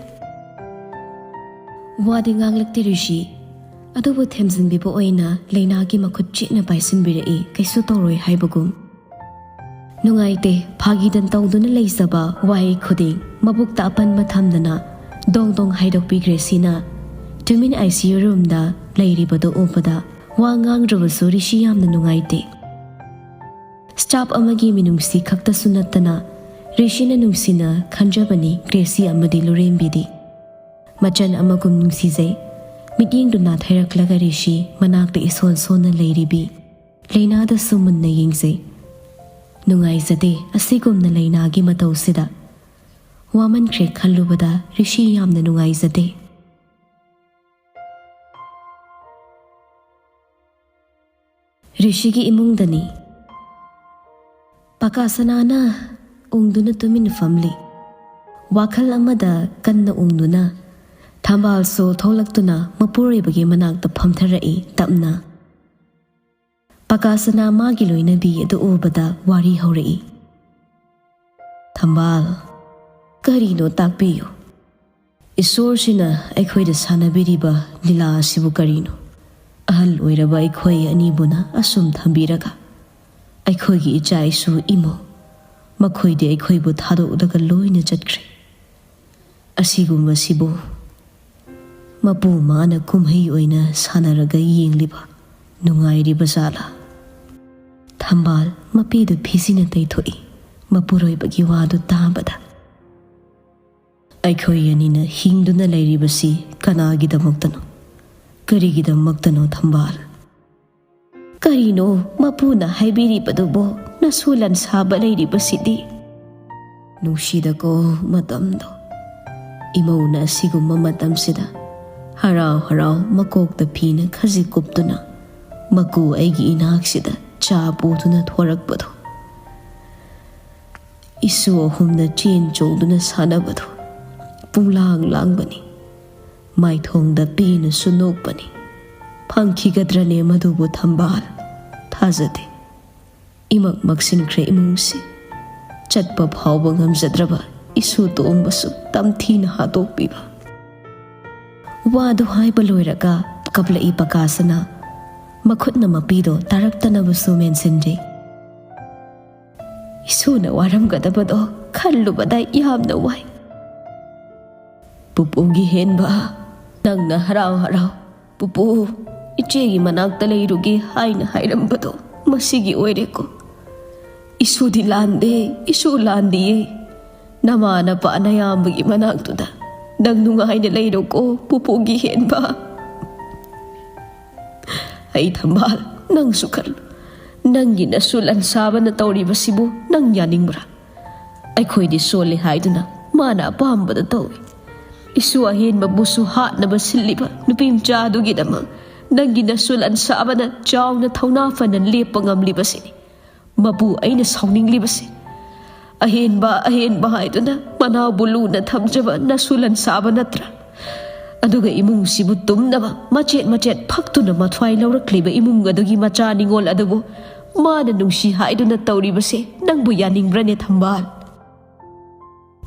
ꯋꯥꯗꯤ ꯉꯥꯡꯂꯛꯇꯦ ꯔꯤꯁꯤ, ꯑꯗꯨꯕꯨ ꯊꯦꯝꯖꯤꯟꯕꯤꯕ ꯑꯣꯏꯅ ꯂꯩꯅꯥꯒꯤ ꯃꯈꯨꯠ ꯆꯦꯠꯅ ꯄꯥꯏꯁꯤꯟꯕꯤꯔꯛꯏ, ꯀꯩꯁꯨ ꯇꯧꯔꯣꯏ ꯍꯥꯏꯕꯒꯨꯝ꯫ ꯅꯨꯡꯉꯥꯏꯇꯦ, ꯐꯥꯒꯤꯗꯟ ꯇꯧꯗꯨꯅ ꯂꯩꯖꯕ ꯋꯥꯍꯩ ꯈꯨꯗꯤꯡ ꯃꯕꯨꯛꯇ ꯑꯄꯟꯕ ꯊꯝꯗꯅ ꯗꯣꯡ ꯗꯣꯡ ꯍꯥꯏꯗꯣꯛꯄꯤ ꯒ꯭ꯔꯦꯁꯤꯅ꯫ ꯇꯨꯃꯤꯟ ꯑꯥꯏ ꯁꯤ ꯌꯨ ꯔꯨꯝꯗ ꯂꯩꯔꯤꯕꯗꯨ ꯎꯕꯗ ꯋꯥ ꯉꯥꯡꯗ꯭ꯔꯕꯁꯨ ꯔꯤꯁꯤ ꯌꯥꯝꯅ ꯅꯨꯡꯉꯥꯏꯇꯦ꯫ ꯁ꯭ꯇꯥꯐ ꯑꯃꯒꯤ ꯃꯤꯅꯨꯡꯁꯤ ꯈꯛꯇꯁꯨ ꯅꯠꯇꯅ ꯔꯤꯁꯤꯅ ꯅꯨꯡꯁꯤꯅ ꯈꯟꯖꯕꯅꯤ ꯒ꯭ꯔꯦꯁꯤ ꯑꯃꯗꯤ ꯂꯨꯔꯦꯝꯕꯤꯗꯤ꯫ ꯃꯆꯟ ꯑꯃꯒꯨꯝ ꯅꯨꯡꯁꯤꯖꯩ꯫ ꯃꯤꯠꯌꯦꯡꯗꯨ ꯅꯥꯊꯩꯔꯛꯂꯒ ꯔꯤꯁꯤ ꯃꯅꯥꯛꯇ ꯏꯁꯣꯟ ꯁꯣꯟꯅ ꯂꯩꯔꯤꯕꯤ ꯂꯩꯅꯥꯗꯁꯨ ꯃꯨꯟꯅ ꯌꯦꯡꯖꯩ꯫ ꯅꯨꯡꯉꯥꯏꯖꯗꯦ ꯑꯁꯤꯒꯨꯝꯅ ꯂꯩꯅꯥꯒꯤ ꯃꯇꯧꯁꯤꯗ꯫ ꯋꯥꯃꯟꯈ꯭ꯔꯦ ꯈꯜꯂꯨꯕꯗ ꯔꯤꯁꯤ ꯌꯥꯝꯅ ꯅꯨꯡꯉꯥꯏꯖꯗꯦ꯫ ꯔꯤꯁꯤꯒꯤ ꯏꯃꯨꯡꯗꯅꯤ꯫ ꯄꯀꯥ ꯁꯅꯥꯅ ꯎꯪꯗꯨꯅ ꯇꯨꯃꯤꯟꯅ ꯐꯝꯂꯤ꯫ ꯋꯥꯈꯜ ꯑꯃꯗ ꯀꯟꯅ ꯎꯪꯗꯨꯅ ꯊꯝꯕꯥꯜꯁꯨ ꯊꯣꯛꯂꯛꯇꯨꯅ ꯃꯄꯨꯔꯣꯏꯕꯒꯤ ꯃꯅꯥꯛꯇ ꯐꯝꯊꯔꯛꯏ ꯇꯞꯅ꯫ ꯄꯀꯥꯁꯅꯥ ꯃꯥꯒꯤ ꯂꯣꯏꯅꯕꯤ ꯑꯗꯨ ꯎꯕꯗ ꯋꯥꯔꯤ ꯍꯧꯔꯛꯏ꯫ "ꯊꯝꯕꯥꯜ, ꯀꯔꯤꯅꯣ ꯇꯥꯛꯄꯤꯌꯨ꯫ ꯏꯁꯣꯔꯁꯤꯅ ꯑꯩꯈꯣꯏꯗ ꯁꯥꯟꯅꯕꯤꯔꯤꯕ ꯂꯤꯂꯥ ꯑꯁꯤꯕꯨ ꯀꯔꯤꯅꯣ? ꯑꯍꯜ ꯑꯣꯏꯔꯕ ꯑꯩꯈꯣꯏ ꯑꯅꯤꯕꯨꯅ ꯑꯁꯨꯝ ꯊꯝꯕꯤꯔꯒ ꯑꯩꯈꯣꯏꯒꯤ ꯏꯆꯥ ꯏꯁꯨ ꯏꯃꯧ, ꯃꯈꯣꯏꯗꯤ ꯑꯩꯈꯣꯏꯕꯨ ꯊꯥꯗꯣꯛꯂꯒ ꯂꯣꯏꯅ ꯆꯠꯈ꯭ꯔꯦ꯫ ꯑꯁꯤꯒꯨꯝꯕꯁꯤꯕꯨ ꯃꯄꯨ ꯃꯥꯅ ꯀꯨꯝꯍꯩ ꯑꯣꯏꯅ ꯁꯥꯟꯅꯔꯒ ꯌꯦꯡꯂꯤꯕ ꯅꯨꯡꯉꯥꯏꯔꯤꯕ ꯖꯥꯠꯂꯥ?" ꯊꯝꯕꯥꯜ ꯃꯄꯤꯗꯨ ꯐꯤꯖꯤꯅ ꯇꯩꯊꯣꯛꯏ꯫ ꯃꯄꯨꯔꯣꯏꯕꯒꯤ ꯋꯥꯗꯨ ꯇꯥꯕꯗ, "ꯑꯩꯈꯣꯏ ꯑꯅꯤꯅ ꯍꯤꯡꯗꯨꯅ ꯂꯩꯔꯤꯕꯁꯤ ꯀꯅꯥꯒꯤꯗꯃꯛꯇꯅꯣ? ꯀꯔꯤꯒꯤꯗꯃꯛꯇꯅꯣ, ꯊꯝꯕꯥꯜ?" "ꯀꯔꯤꯅꯣ ꯃꯄꯨꯅ ꯍꯥꯏꯕꯤꯔꯤꯕꯗꯨꯕꯣ? ꯅꯁꯨ ꯂꯟꯁꯥꯕ ꯂꯩꯔꯤꯕꯁꯤꯗꯤ?" "ꯅꯨꯡꯁꯤꯗꯀꯣ ꯃꯇꯝꯗꯣ꯫ ꯏꯃꯧꯅ ꯑꯁꯤꯒꯨꯝꯕ ꯃꯇꯝꯁꯤꯗ ꯍꯔꯥꯎ ꯍꯔꯥꯎ ꯃꯀꯣꯛꯇ ꯐꯤꯅ ꯈꯖꯤꯛ ꯀꯨꯞꯇꯨꯅ ꯃꯀꯨ ꯑꯩꯒꯤ ꯏꯅꯥꯛꯁꯤꯗ ꯆꯥ ꯄꯨꯗꯨꯅ ꯊꯣꯔꯛꯄꯗꯣ꯫ ꯏꯁꯨ ꯑꯍꯨꯝꯅ ꯆꯦꯟ ꯆꯣꯡꯗꯨꯅ ꯁꯥꯟꯅꯕꯗꯣ ꯄꯨꯡꯂꯥꯡ ꯂꯥꯡꯕꯅꯤ꯫ ꯃꯥꯏꯊꯣꯡꯗ ꯄꯦꯟꯅꯁꯨ ꯅꯣꯛꯄꯅꯤ꯫ ꯐꯪꯈꯤꯒꯗ꯭ꯔꯅꯦ ꯃꯗꯨꯕꯨ, ꯊꯝꯕꯥꯜ? ꯊꯥꯖꯗꯦ꯫ ꯏꯃꯛ ꯃꯛꯁꯤꯟꯈ꯭ꯔꯦ ꯏꯃꯨꯡꯁꯤ꯫ ꯆꯠꯄ ꯐꯥꯎꯕ ꯉꯝꯖꯗ꯭ꯔꯕ ꯏꯁꯨ ꯇꯣꯡꯕꯁꯨ ꯇꯝꯊꯤꯅ ꯍꯥꯠꯇꯣꯛꯄꯤꯕ꯫" ꯋꯥꯗꯨ ꯍꯥꯏꯕ ꯂꯣꯏꯔꯒ ꯀꯞꯂꯛꯏ ꯄꯀꯥꯁꯅꯥ꯫ ꯃꯈꯨꯠꯅ ꯃꯄꯤꯗꯣ ꯇꯥꯔꯛꯇꯅꯕꯁꯨ ꯃꯦꯟꯁꯤꯟꯖꯩ꯫ "ꯏꯁꯨꯅ ꯋꯥꯔꯝꯒꯗꯕꯗꯣ ꯈꯜꯂꯨꯕꯗ ꯌꯥꯝꯅ ꯋꯥꯏ꯫ ꯄꯨꯄꯨꯒꯤ ꯍꯦꯟꯕ, ꯅꯪꯅ ꯍꯔꯥꯎ ꯍꯔꯥꯎ 'ꯄꯨꯄꯨ, ꯏꯆꯦꯒꯤ ꯃꯅꯥꯛꯇ ꯂꯩꯔꯨꯒꯦ' ꯍꯥꯏꯅ ꯍꯥꯏꯔꯝꯕꯗꯣ ꯃꯁꯤꯒꯤ ꯑꯣꯏꯔꯦꯀꯣ꯫ ꯏꯁꯨꯗꯤ ꯂꯥꯟꯗꯦ, ꯏꯁꯨ ꯂꯥꯟꯗꯤꯌꯦ꯫ ꯅꯃꯥ ꯅꯄꯥ ꯅꯌꯥꯝꯕꯒꯤ ꯃꯅꯥꯛꯇꯨꯗ ꯅꯪ ꯅꯨꯡꯉꯥꯏꯅ ꯂꯩꯔꯣꯀꯣ, ꯄꯨꯄꯨꯒꯤ ꯍꯦꯟꯕ꯫" ꯑꯩ ꯊꯝꯕꯥꯜ, ꯅꯪꯁꯨ ꯈꯜꯂꯨ꯫ ꯅꯪꯒꯤ ꯅꯁꯨ ꯂꯟꯁꯥꯕꯅ ꯇꯧꯔꯤꯕꯁꯤꯕꯨ ꯅꯪ ꯌꯥꯅꯤꯡꯕ꯭ꯔꯥ? ꯑꯩꯈꯣꯏꯗꯤ ꯁꯣꯜꯂꯤ ꯍꯥꯏꯗꯨꯅ ꯃꯥꯅ ꯑꯄꯥꯝꯕꯗ ꯇꯧꯏ꯫ ꯏꯁꯨ ꯑꯍꯦꯟꯕꯕꯨꯁꯨ ꯍꯥꯠꯅꯕ ꯁꯤꯜꯂꯤꯕ ꯅꯨꯄꯤ ꯃꯆꯥ ꯑꯗꯨꯒꯤꯗꯃꯛ ꯅꯪꯒꯤ ꯅꯁꯨ ꯂꯟꯁꯥꯕꯅ ꯆꯥꯎꯅ ꯊꯧꯅꯥ ꯐꯅ ꯂꯦꯞꯄ ꯉꯝꯂꯤꯕꯁꯤꯅꯤ ꯃꯄꯨ ꯑꯩꯅ ꯁꯥꯎꯅꯤꯡꯂꯤꯕꯁꯤ꯫ "ꯑꯍꯦꯟꯕ, ꯑꯍꯦꯟꯕ" ꯍꯥꯏꯗꯨꯅ ꯃꯅꯥꯎꯕꯨ ꯂꯨꯅ ꯊꯝꯖꯕ ꯅꯁꯨ ꯂꯟꯁꯥꯕ ꯅꯠꯇ꯭ꯔꯥ? ꯑꯗꯨꯒ ꯏꯃꯨꯡꯁꯤꯕꯨ ꯇꯨꯝꯅꯕ ꯃꯆꯦꯠ ꯃꯆꯦꯠ ꯐꯛꯇꯨꯅ ꯃꯊ꯭ꯋꯥꯏ ꯂꯧꯔꯛꯂꯤꯕ ꯏꯃꯨꯡ ꯑꯗꯨꯒꯤ ꯃꯆꯥ ꯅꯤꯉꯣꯜ ꯑꯗꯨꯕꯨ ꯃꯥꯅ ꯅꯨꯡꯁꯤ ꯍꯥꯏꯗꯨꯅ ꯇꯧꯔꯤꯕꯁꯦ ꯅꯪꯕꯨ ꯌꯥꯅꯤꯡꯕ꯭ꯔꯅꯦ, ꯊꯝꯕꯥꯜ?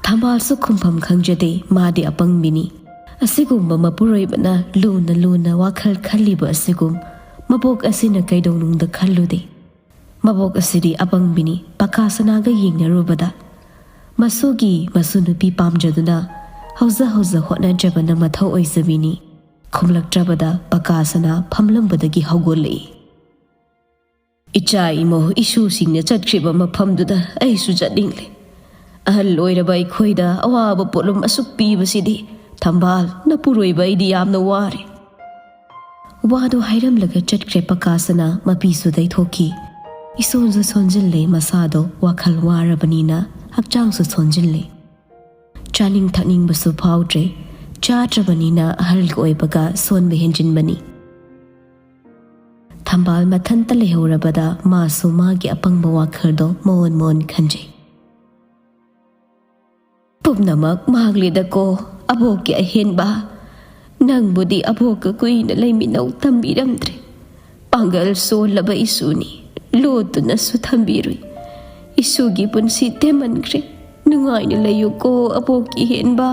ꯊꯝꯕꯥꯜꯁꯨ ꯈꯨꯝꯐꯝ ꯈꯪꯖꯗꯦ꯫ ꯃꯥꯗꯤ ꯑꯄꯪꯕꯤꯅꯤ꯫ ꯑꯁꯤꯒꯨꯝꯕ ꯃꯄꯨꯔꯣꯏꯕꯅ ꯂꯨꯅ ꯂꯨꯅ ꯋꯥꯈꯜ ꯈꯜꯂꯤꯕ ꯑꯁꯤꯒꯨꯝ ꯃꯕꯣꯛ ꯑꯁꯤꯅ ꯀꯩꯗꯧꯅꯨꯡꯗ ꯈꯜꯂꯨꯗꯦ꯫ ꯃꯕꯣꯛ ꯑꯁꯤꯗꯤ ꯑꯄꯪꯕꯤꯅꯤ꯫ ꯄꯀꯥ ꯁꯅꯥꯒ ꯌꯦꯡꯅꯔꯨꯕꯗ ꯃꯁꯨꯒꯤ ꯃꯁꯨ ꯅꯨꯄꯤ ꯄꯥꯝꯖꯗꯨꯅ ꯍꯧꯖ ꯍꯧꯖ ꯍꯣꯠꯅꯖꯕꯅ ꯃꯊꯧ ꯑꯣꯏꯖꯕꯤꯅꯤ꯫ ꯈꯨꯝꯂꯛꯇ꯭ꯔꯕꯗ ꯄꯀꯥ ꯁꯅꯥ ꯐꯝꯂꯝꯕꯗꯒꯤ ꯍꯧꯒꯠꯂꯛꯏ꯫ "ꯏꯆꯥ ꯏꯃꯧ ꯏꯁꯨꯁꯤꯡꯅ ꯆꯠꯈ꯭ꯔꯤꯕ ꯃꯐꯝꯗꯨꯗ ꯑꯩꯁꯨ ꯆꯠꯅꯤꯡꯂꯦ꯫ ꯑꯍꯜ ꯑꯣꯏꯔꯕ ꯑꯩꯈꯣꯏꯗ ꯑꯋꯥꯕ ꯄꯣꯠꯂꯨꯝ ꯑꯁꯨꯛ ꯄꯤꯕꯁꯤꯗꯤ ꯊꯝꯕꯥꯜ, ꯅꯄꯨꯔꯣꯏꯕ ꯑꯩꯗꯤ ꯌꯥꯝꯅ ꯋꯥꯔꯦ꯫" ꯋꯥꯗꯨ ꯍꯥꯏꯔꯝꯂꯒ ꯆꯠꯈ꯭ꯔꯦ ꯄꯀꯥꯁꯅꯥ꯫ ꯃꯄꯤꯁꯨ ꯇꯩꯊꯣꯛꯈꯤ꯫ ꯏꯁꯣꯟꯁꯨ ꯁꯣꯟꯖꯤꯜꯂꯦ ꯃꯁꯥꯗꯣ, ꯋꯥꯈꯜ ꯋꯥꯔꯕꯅꯤꯅ ꯍꯛꯆꯥꯡꯁꯨ ꯁꯣꯟꯖꯤꯜꯂꯦ꯫ ꯆꯥꯅꯤꯡ ꯊꯛꯅꯤꯡꯕꯁꯨ ꯐꯥꯎꯗ꯭ꯔꯦ꯫ ꯆꯥꯗ꯭ꯔꯕꯅꯤꯅ ꯑꯍꯜꯒ ꯑꯣꯏꯕꯒ ꯁꯣꯟꯕ ꯍꯦꯟꯖꯤꯟꯕꯅꯤ꯫ ꯊꯝꯕꯥꯜ ꯃꯊꯟꯇ ꯂꯩꯍꯧꯔꯕꯗ ꯃꯥꯁꯨ ꯃꯥꯒꯤ ꯑꯄꯪꯕ ꯋꯥꯈꯜꯗꯣ ꯃꯑꯣꯟ ꯃꯑꯣꯟ ꯈꯟꯖꯩ꯫ "ꯄꯨꯝꯅꯃꯛ ꯃꯥꯡꯂꯦꯗꯀꯣ, ꯑꯕꯣꯛꯀꯤ ꯑꯍꯦꯟꯕ꯫ ꯅꯪꯕꯨꯗꯤ ꯑꯕꯣꯛꯀ ꯀꯨꯏꯅ ꯂꯩꯃꯤꯟꯅꯧ ꯇꯝꯕꯤꯔꯝꯗ꯭ꯔꯦ꯫ ꯄꯥꯡꯒꯜ ꯁꯣꯜꯂꯕ ꯏꯁꯨꯅꯤ, ꯂꯣꯠꯇꯨꯅꯁꯨ ꯊꯝꯕꯤꯔꯨꯏ꯫ ꯏꯁꯨꯒꯤ ꯄꯨꯟꯁꯤ ꯇꯦꯟꯃꯟꯈ꯭ꯔꯦ꯫ ꯅꯨꯡꯉꯥꯏꯅ ꯂꯩꯌꯨꯀꯣ, ꯑꯕꯣꯛꯀꯤ ꯍꯦꯟꯕ꯫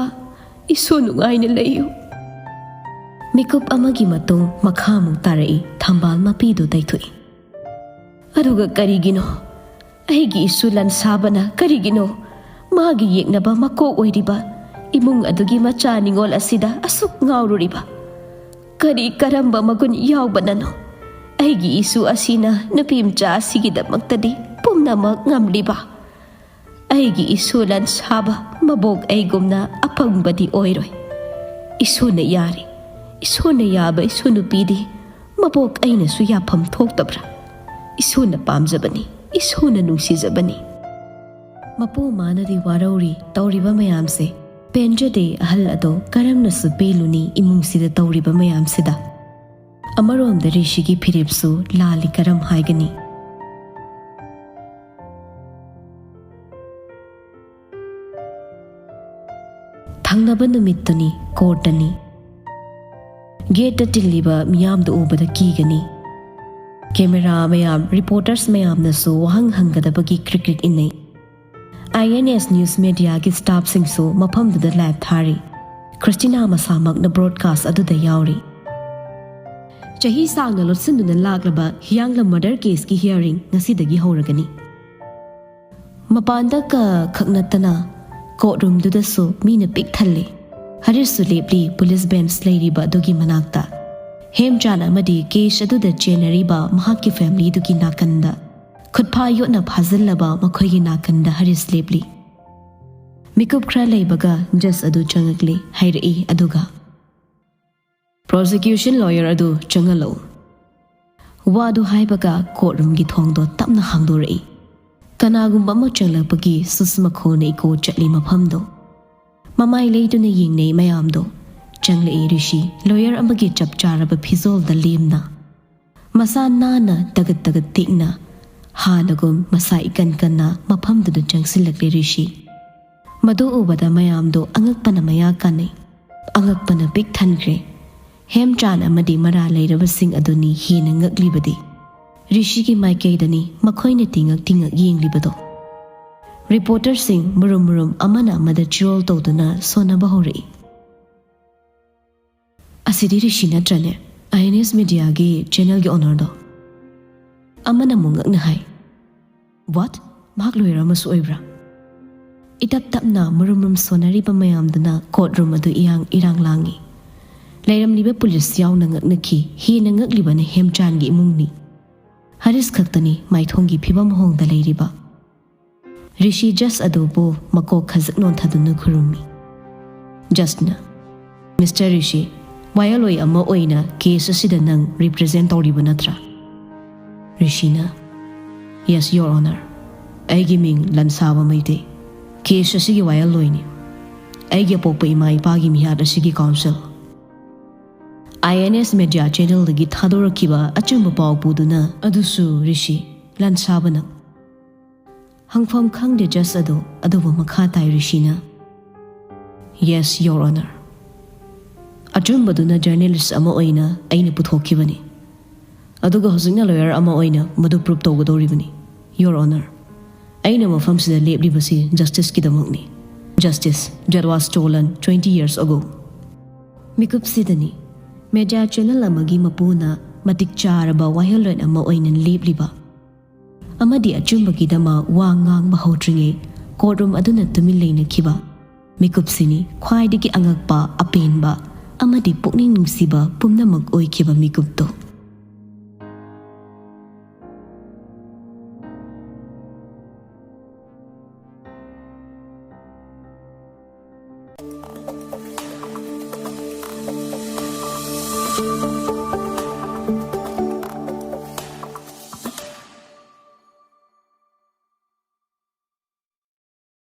ꯏꯁꯨ ꯅꯨꯡꯉꯥꯏꯅ ꯂꯩꯌꯨ꯫" ꯃꯤꯀꯨꯞ ꯑꯃꯒꯤ ꯃꯇꯨꯡ ꯃꯈꯥꯃꯨꯛ ꯇꯥꯔꯛꯏ꯫ ꯊꯝꯕꯥꯜ ꯃꯄꯤꯗꯨ ꯇꯩꯊꯣꯛꯏ꯫ "ꯑꯗꯨꯒ ꯀꯔꯤꯒꯤꯅꯣ? ꯑꯩꯒꯤ ꯏꯁꯨ ꯂꯟꯁꯥꯕꯅ ꯀꯔꯤꯒꯤꯅꯣ ꯃꯥꯒꯤ ꯌꯦꯛꯅꯕ ꯃꯀꯣꯛ ꯑꯣꯏꯔꯤꯕ ꯏꯃꯨꯡ ꯑꯗꯨꯒꯤ ꯃꯆꯥ ꯅꯤꯉꯣꯜ ꯑꯁꯤꯗ ꯑꯁꯨꯛ ꯉꯥꯎꯔꯨꯔꯤꯕ? ꯀꯔꯤ ꯀꯔꯝꯕ ꯃꯒꯨꯟ ꯌꯥꯎꯕꯅꯅꯣ? ꯑꯩꯒꯤ ꯏꯁꯨ ꯑꯁꯤꯅ ꯅꯨꯄꯤ ꯃꯆꯥ ꯑꯁꯤꯒꯤꯗꯃꯛꯇꯗꯤ ꯄꯨꯝꯅꯃꯛ ꯉꯝꯂꯤꯕ꯫ ꯑꯩꯒꯤ ꯏꯁꯨ ꯂꯟꯁꯥꯕ ꯃꯕꯣꯛ ꯑꯩꯒꯨꯝꯅ ꯑꯄꯪꯕꯗꯤ ꯑꯣꯏꯔꯣꯏ꯫ ꯏꯁꯨꯅ ꯌꯥꯔꯤ, ꯏꯁꯨꯅ ꯌꯥꯕ ꯏꯁꯨ ꯅꯨꯄꯤꯗꯤ ꯃꯕꯣꯛ ꯑꯩꯅꯁꯨ ꯌꯥꯐꯝ ꯊꯣꯛꯇꯕ꯭ꯔꯥ? ꯏꯁꯨꯅ ꯄꯥꯝꯖꯕꯅꯤ, ꯏꯁꯨꯅ ꯅꯨꯡꯁꯤꯖꯕꯅꯤ꯫" ꯃꯄꯨ ꯃꯥꯅꯗꯤ ꯋꯥꯔꯧꯔꯤ ꯇꯧꯔꯤꯕ ꯃꯌꯥꯝꯁꯦ꯫ ꯄꯦꯟꯖꯗꯦ ꯑꯍꯜ ꯑꯗꯣ ꯀꯔꯝꯅꯁꯨ ꯄꯦꯜꯂꯨꯅꯤ ꯏꯃꯨꯡꯁꯤꯗ ꯇꯧꯔꯤꯕ ꯃꯌꯥꯝꯁꯤꯗ꯫ ꯑꯃꯔꯣꯝꯗ ꯔꯤꯁꯤꯒꯤ ꯐꯤꯔꯦꯞꯁꯨ ꯂꯥꯜꯂꯤ ꯀꯔꯝ ꯍꯥꯏꯒꯅꯤ? ꯊꯪꯅꯕ ꯅꯨꯃꯤꯠꯇꯨꯅꯤ ꯀꯣꯔꯠꯇꯅꯤ꯫ ꯒꯦꯠꯇ ꯇꯤꯜꯂꯤꯕ ꯃꯤꯌꯥꯝꯗꯨ ꯎꯕꯗ ꯀꯤꯒꯅꯤ꯫ ꯀꯦꯃꯦꯔꯥ ꯃꯌꯥꯝ, ꯔꯤꯄꯣꯔꯇꯔꯁ ꯃꯌꯥꯝꯅꯁꯨ ꯋꯥꯍꯪ ꯍꯪꯒꯗꯕꯒꯤ ꯀ꯭ꯔꯤꯛ ꯀ꯭ꯔꯤꯛ ꯏꯟꯅꯩ꯫ ꯑꯥꯏ ꯑꯦꯟ ꯑꯦꯁ ꯅ꯭ꯌꯨꯁ ꯃꯦꯗꯤꯌꯥꯒꯤ ꯁ꯭ꯇꯥꯐꯁꯤꯡꯁꯨ ꯃꯐꯝꯗꯨꯗ ꯂꯥꯏꯚ ꯊꯥꯔꯤ꯫ ꯈ꯭ꯔꯤꯁꯇꯤꯅꯥ ꯃꯁꯥꯃꯛꯅ ꯕ꯭ꯔꯣꯗꯀꯥꯁ ꯑꯗꯨꯗ ꯌꯥꯎꯔꯤ꯫ ꯆꯍꯤ ꯁꯥꯡꯅ ꯂꯣꯠꯁꯤꯟꯗꯨꯅ ꯂꯥꯛꯂꯕ ꯍꯤꯌꯥꯡꯂꯝ ꯃꯔꯗꯔ ꯀꯦꯁꯀꯤ ꯍꯤꯌꯥꯔꯤꯡ ꯉꯁꯤꯗꯒꯤ ꯍꯧꯔꯒꯅꯤ꯫ ꯃꯄꯥꯟꯗ ꯀ ꯈꯛ ꯅꯠꯇꯅ ꯀꯣꯔꯠ ꯔꯨꯝꯗꯨꯗꯁꯨ ꯃꯤꯅ ꯄꯤꯛ ꯊꯜꯂꯤ꯫ ꯍꯔꯤꯁꯁꯨ ꯂꯦꯞꯂꯤ ꯄꯨꯂꯤꯁ ꯕꯦꯟꯁ ꯂꯩꯔꯤꯕ ꯑꯗꯨꯒꯤ ꯃꯅꯥꯛꯇ꯫ ꯍꯦꯝꯆꯥꯟ ꯑꯃꯗꯤ ꯀꯦꯁ ꯑꯗꯨꯗ ꯆꯦꯟꯅꯔꯤꯕ ꯃꯍꯥꯛꯀꯤ ꯐꯦꯃꯤꯂꯤꯗꯨꯒꯤ ꯅꯥꯀꯟꯗ, ꯈꯨꯠꯐꯥ ꯌꯣꯠꯅ ꯐꯥꯖꯤꯜꯂꯕ ꯃꯈꯣꯏꯒꯤ ꯅꯥꯀꯟꯗ ꯍꯔꯤꯁ ꯂꯦꯞꯂꯤ꯫ ꯃꯤꯀꯨꯞ ꯈꯔ ꯂꯩꯕꯒ ꯖꯖ ꯑꯗꯨ ꯆꯪꯉꯛꯂꯤ ꯍꯥꯏꯔꯛꯏ, ꯑꯗꯨꯒ "ꯄ꯭ꯔꯣꯁꯤꯀ꯭ꯌꯨꯁꯟ ꯂꯣꯌꯔ ꯑꯗꯨ ꯆꯪꯍꯜꯂꯛꯎ"꯫ ꯋꯥꯗꯨ ꯍꯥꯏꯕꯒ ꯀꯣꯔꯠ ꯔꯨꯝꯒꯤ ꯊꯣꯡꯗꯣ ꯇꯞꯅ ꯍꯥꯡꯗꯣꯔꯛꯏ꯫ ꯀꯅꯥꯒꯨꯝꯕ ꯑꯃ ꯆꯪꯂꯛꯄꯒꯤ ꯁꯨꯁ ꯃꯈꯣꯟꯅ ꯏꯀꯣ ꯆꯠꯂꯤ ꯃꯐꯝꯗꯣ꯫ ꯃꯃꯥꯏ ꯂꯩꯗꯨꯅ ꯌꯦꯡꯅꯩ ꯃꯌꯥꯝꯗꯣ꯫ ꯆꯪꯂꯛꯏ ꯔꯤꯁꯤ, ꯂꯣꯌꯔ ꯑꯃꯒꯤ ꯆꯞ ꯆꯥꯔꯕ ꯐꯤꯖꯣꯜꯗ ꯂꯦꯝꯅ꯫ ꯃꯁꯥ ꯅꯥꯟꯅ ꯇꯒꯠ ꯇꯒꯠ ꯇꯦꯛꯅ, ꯍꯥꯟꯅꯒꯨꯝ ꯃꯁꯥ ꯏꯀꯟ ꯀꯟꯅ ꯃꯐꯝꯗꯨꯗ ꯆꯪꯁꯤꯜꯂꯛꯂꯦ ꯔꯤꯁꯤ꯫ ꯃꯗꯨ ꯎꯕꯗ ꯃꯌꯥꯝꯗꯣ ꯑꯉꯛꯄꯅ ꯃꯌꯥ ꯀꯥꯅꯩ꯫ ꯑꯉꯛꯄꯅ ꯄꯤꯛ ꯊꯟꯈ꯭ꯔꯦ꯫ ꯍꯦꯝꯆꯥꯟ ꯑꯃꯗꯤ ꯃꯔꯥ ꯂꯩꯔꯕꯁꯤꯡ ꯑꯗꯨꯅꯤ ꯍꯦꯟꯅ ꯉꯛꯂꯤꯕꯗꯤ꯫ ꯔꯤꯁꯤꯒꯤ ꯃꯥꯏꯀꯩꯗꯅꯤ ꯃꯈꯣꯏꯅ ꯇꯤꯉꯛ ꯇꯤꯉꯛ ꯌꯦꯡꯂꯤꯕꯗꯣ꯫ ꯔꯤꯄꯣꯔꯇꯔꯁꯤꯡ ꯃꯔꯨꯝ ꯃꯔꯨꯝ ꯑꯃꯅ ꯑꯃꯗ ꯆꯤꯔꯣꯜ ꯇꯧꯗꯨꯅ ꯁꯣꯟꯅꯕ ꯍꯧꯔꯛꯏ꯫ "ꯑꯁꯤꯗꯤ ꯔꯤꯁꯤ ꯅꯠꯇ꯭ꯔꯅꯦ, ꯑꯥꯏ ꯑꯦꯟ ꯑꯦꯁ ꯃꯦꯗꯤꯌꯥꯒꯤ ꯆꯦꯅꯦꯜꯒꯤ ꯑꯣꯅꯔꯗꯣ?" ꯑꯃꯅ ꯑꯃꯨꯛ ꯉꯛꯅ ꯍꯥꯏ꯫ "ꯋꯥꯠ? ꯃꯍꯥꯛ ꯂꯣꯌꯔ ꯑꯃꯁꯨ ꯑꯣꯏꯕ꯭ꯔꯥ?" ꯏꯇꯞ ꯇꯞꯅ ꯃꯔꯨꯝ ꯃꯔꯨꯝ ꯁꯣꯟꯅꯔꯤꯕ ꯃꯌꯥꯝꯗꯨꯅ ꯀꯣꯔꯠ ꯔꯨꯝ ꯑꯗꯨ ꯏꯌꯥꯡ ꯏꯔꯥꯡ ꯂꯥꯡꯏ꯫ ꯂꯩꯔꯝꯂꯤꯕ ꯄꯨꯂꯤꯁ ꯌꯥꯎꯅ ꯉꯛꯅꯈꯤ꯫ ꯍꯦꯟꯅ ꯉꯛꯂꯤꯕꯅ ꯍꯦꯝꯆꯥꯟꯒꯤ ꯏꯃꯨꯡꯅꯤ꯫ ꯍꯔꯤꯁ ꯈꯛꯇꯅꯤ ꯃꯥꯏꯊꯣꯡꯒꯤ ꯐꯤꯕꯝ ꯍꯣꯡꯗ ꯂꯩꯔꯤꯕ꯫ ꯔꯤꯁꯤ ꯖꯁ ꯑꯗꯨꯕꯨ ꯃꯀꯣꯛ ꯈꯖꯤꯛ ꯅꯣꯟꯊꯗꯨꯅ ꯈꯨꯔꯨꯝꯃꯤ꯫ ꯖꯁꯅ, "ꯃꯤꯁꯇꯔ ꯔꯤꯁꯤ, ꯋꯥꯌꯦꯜꯂꯣꯏ ꯑꯃ ꯑꯣꯏꯅ ꯀꯦꯁ ꯑꯁꯤꯗ ꯅꯪ ꯔꯤꯄ꯭ꯔꯖꯦꯟ ꯇꯧꯔꯤꯕ ꯅꯠꯇ꯭ꯔꯥ?" ꯔꯤꯁꯤꯅ, "ꯌꯦꯁ, ꯌꯣꯔ ꯑꯣꯅꯔ꯫ ꯑꯩꯒꯤ ꯃꯤꯡ ꯂꯟꯁꯥꯕ ꯃꯩꯇꯩ꯫ ꯀꯦꯁ ꯑꯁꯤꯒꯤ ꯋꯥꯌꯦꯜꯂꯣꯏꯅꯤ꯫ ꯑꯩꯒꯤ ꯑꯄꯣꯛꯄ ꯏꯃꯥ ꯏꯄꯥꯒꯤ ꯃꯤꯍꯥꯠ ꯑꯁꯤꯒꯤ council." I N S media ꯆꯦꯅꯦꯜꯗꯒꯤ ꯊꯥꯗꯣꯔꯛꯈꯤꯕ ꯑꯆꯨꯝꯕ ꯄꯥꯎ ꯄꯨꯗꯨꯅ ꯑꯗꯨꯁꯨ ꯔꯤꯁꯤ, ꯂꯟꯁꯥꯕꯅ꯫ ꯍꯪꯐꯝ ꯈꯪꯗꯦ ꯖꯁ ꯑꯗꯨ, ꯑꯗꯨꯕꯨ ꯃꯈꯥ ꯇꯥꯏ ꯔꯤꯁꯤꯅ, "ꯌꯦꯁ, ꯌꯣꯔ ꯑꯣꯅꯔ꯫ ꯑꯆꯨꯝꯕꯗꯨꯅ ꯖꯔꯅꯦꯂꯤꯁ ꯑꯃ ꯑꯣꯏꯅ ꯑꯩꯅ ꯄꯨꯊꯣꯛꯈꯤꯕꯅꯤ, ꯑꯗꯨꯒ ꯍꯧꯖꯤꯛꯅ ꯂꯣꯌꯔ ꯑꯃ ꯑꯣꯏꯅ ꯃꯗꯨ ꯄ꯭ꯔꯨꯞ ꯇꯧꯒꯗꯧꯔꯤꯕꯅꯤ, ꯌꯣꯔ ꯑꯣꯅꯔ꯫ ꯑꯩꯅ ꯃꯐꯝꯁꯤꯗ ꯂꯦꯞꯂꯤꯕꯁꯤ ꯖꯁꯇꯤꯁꯀꯤꯗꯃꯛꯅꯤ꯫ Justice that was stolen twenty years ago꯫ ꯃꯤꯀꯨꯞꯁꯤꯗꯅꯤ ꯃꯦꯗꯤꯌꯥ ꯆꯦꯅꯦꯜ ꯑꯃꯒꯤ ꯃꯄꯨꯅ ꯃꯇꯤꯛ ꯆꯥꯔꯕ ꯋꯥꯌꯦꯜꯂꯣꯟ ꯑꯃ ꯑꯣꯏꯅ ꯂꯦꯞꯂꯤꯕ ꯑꯃꯗꯤ ꯑꯆꯨꯝꯕꯒꯤꯗꯃꯛ ꯋꯥ ꯉꯥꯡꯕ ꯍꯧꯗ꯭ꯔꯤꯉꯩ ꯀꯣꯔꯠꯔꯨꯝ ꯑꯗꯨꯅ ꯇꯨꯃꯤꯟ ꯂꯩꯅꯈꯤꯕ ꯃꯤꯀꯨꯞꯁꯤꯅꯤ ꯈ꯭ꯋꯥꯏꯗꯒꯤ ꯑꯉꯛꯄ, ꯑꯄꯦꯟꯕ ꯑꯃꯗꯤ ꯄꯨꯛꯅꯤꯡ ꯅꯨꯡꯁꯤꯕ ꯄꯨꯝꯅꯃꯛ ꯑꯣꯏꯈꯤꯕ ꯃꯤꯀꯨꯞꯇꯨ꯫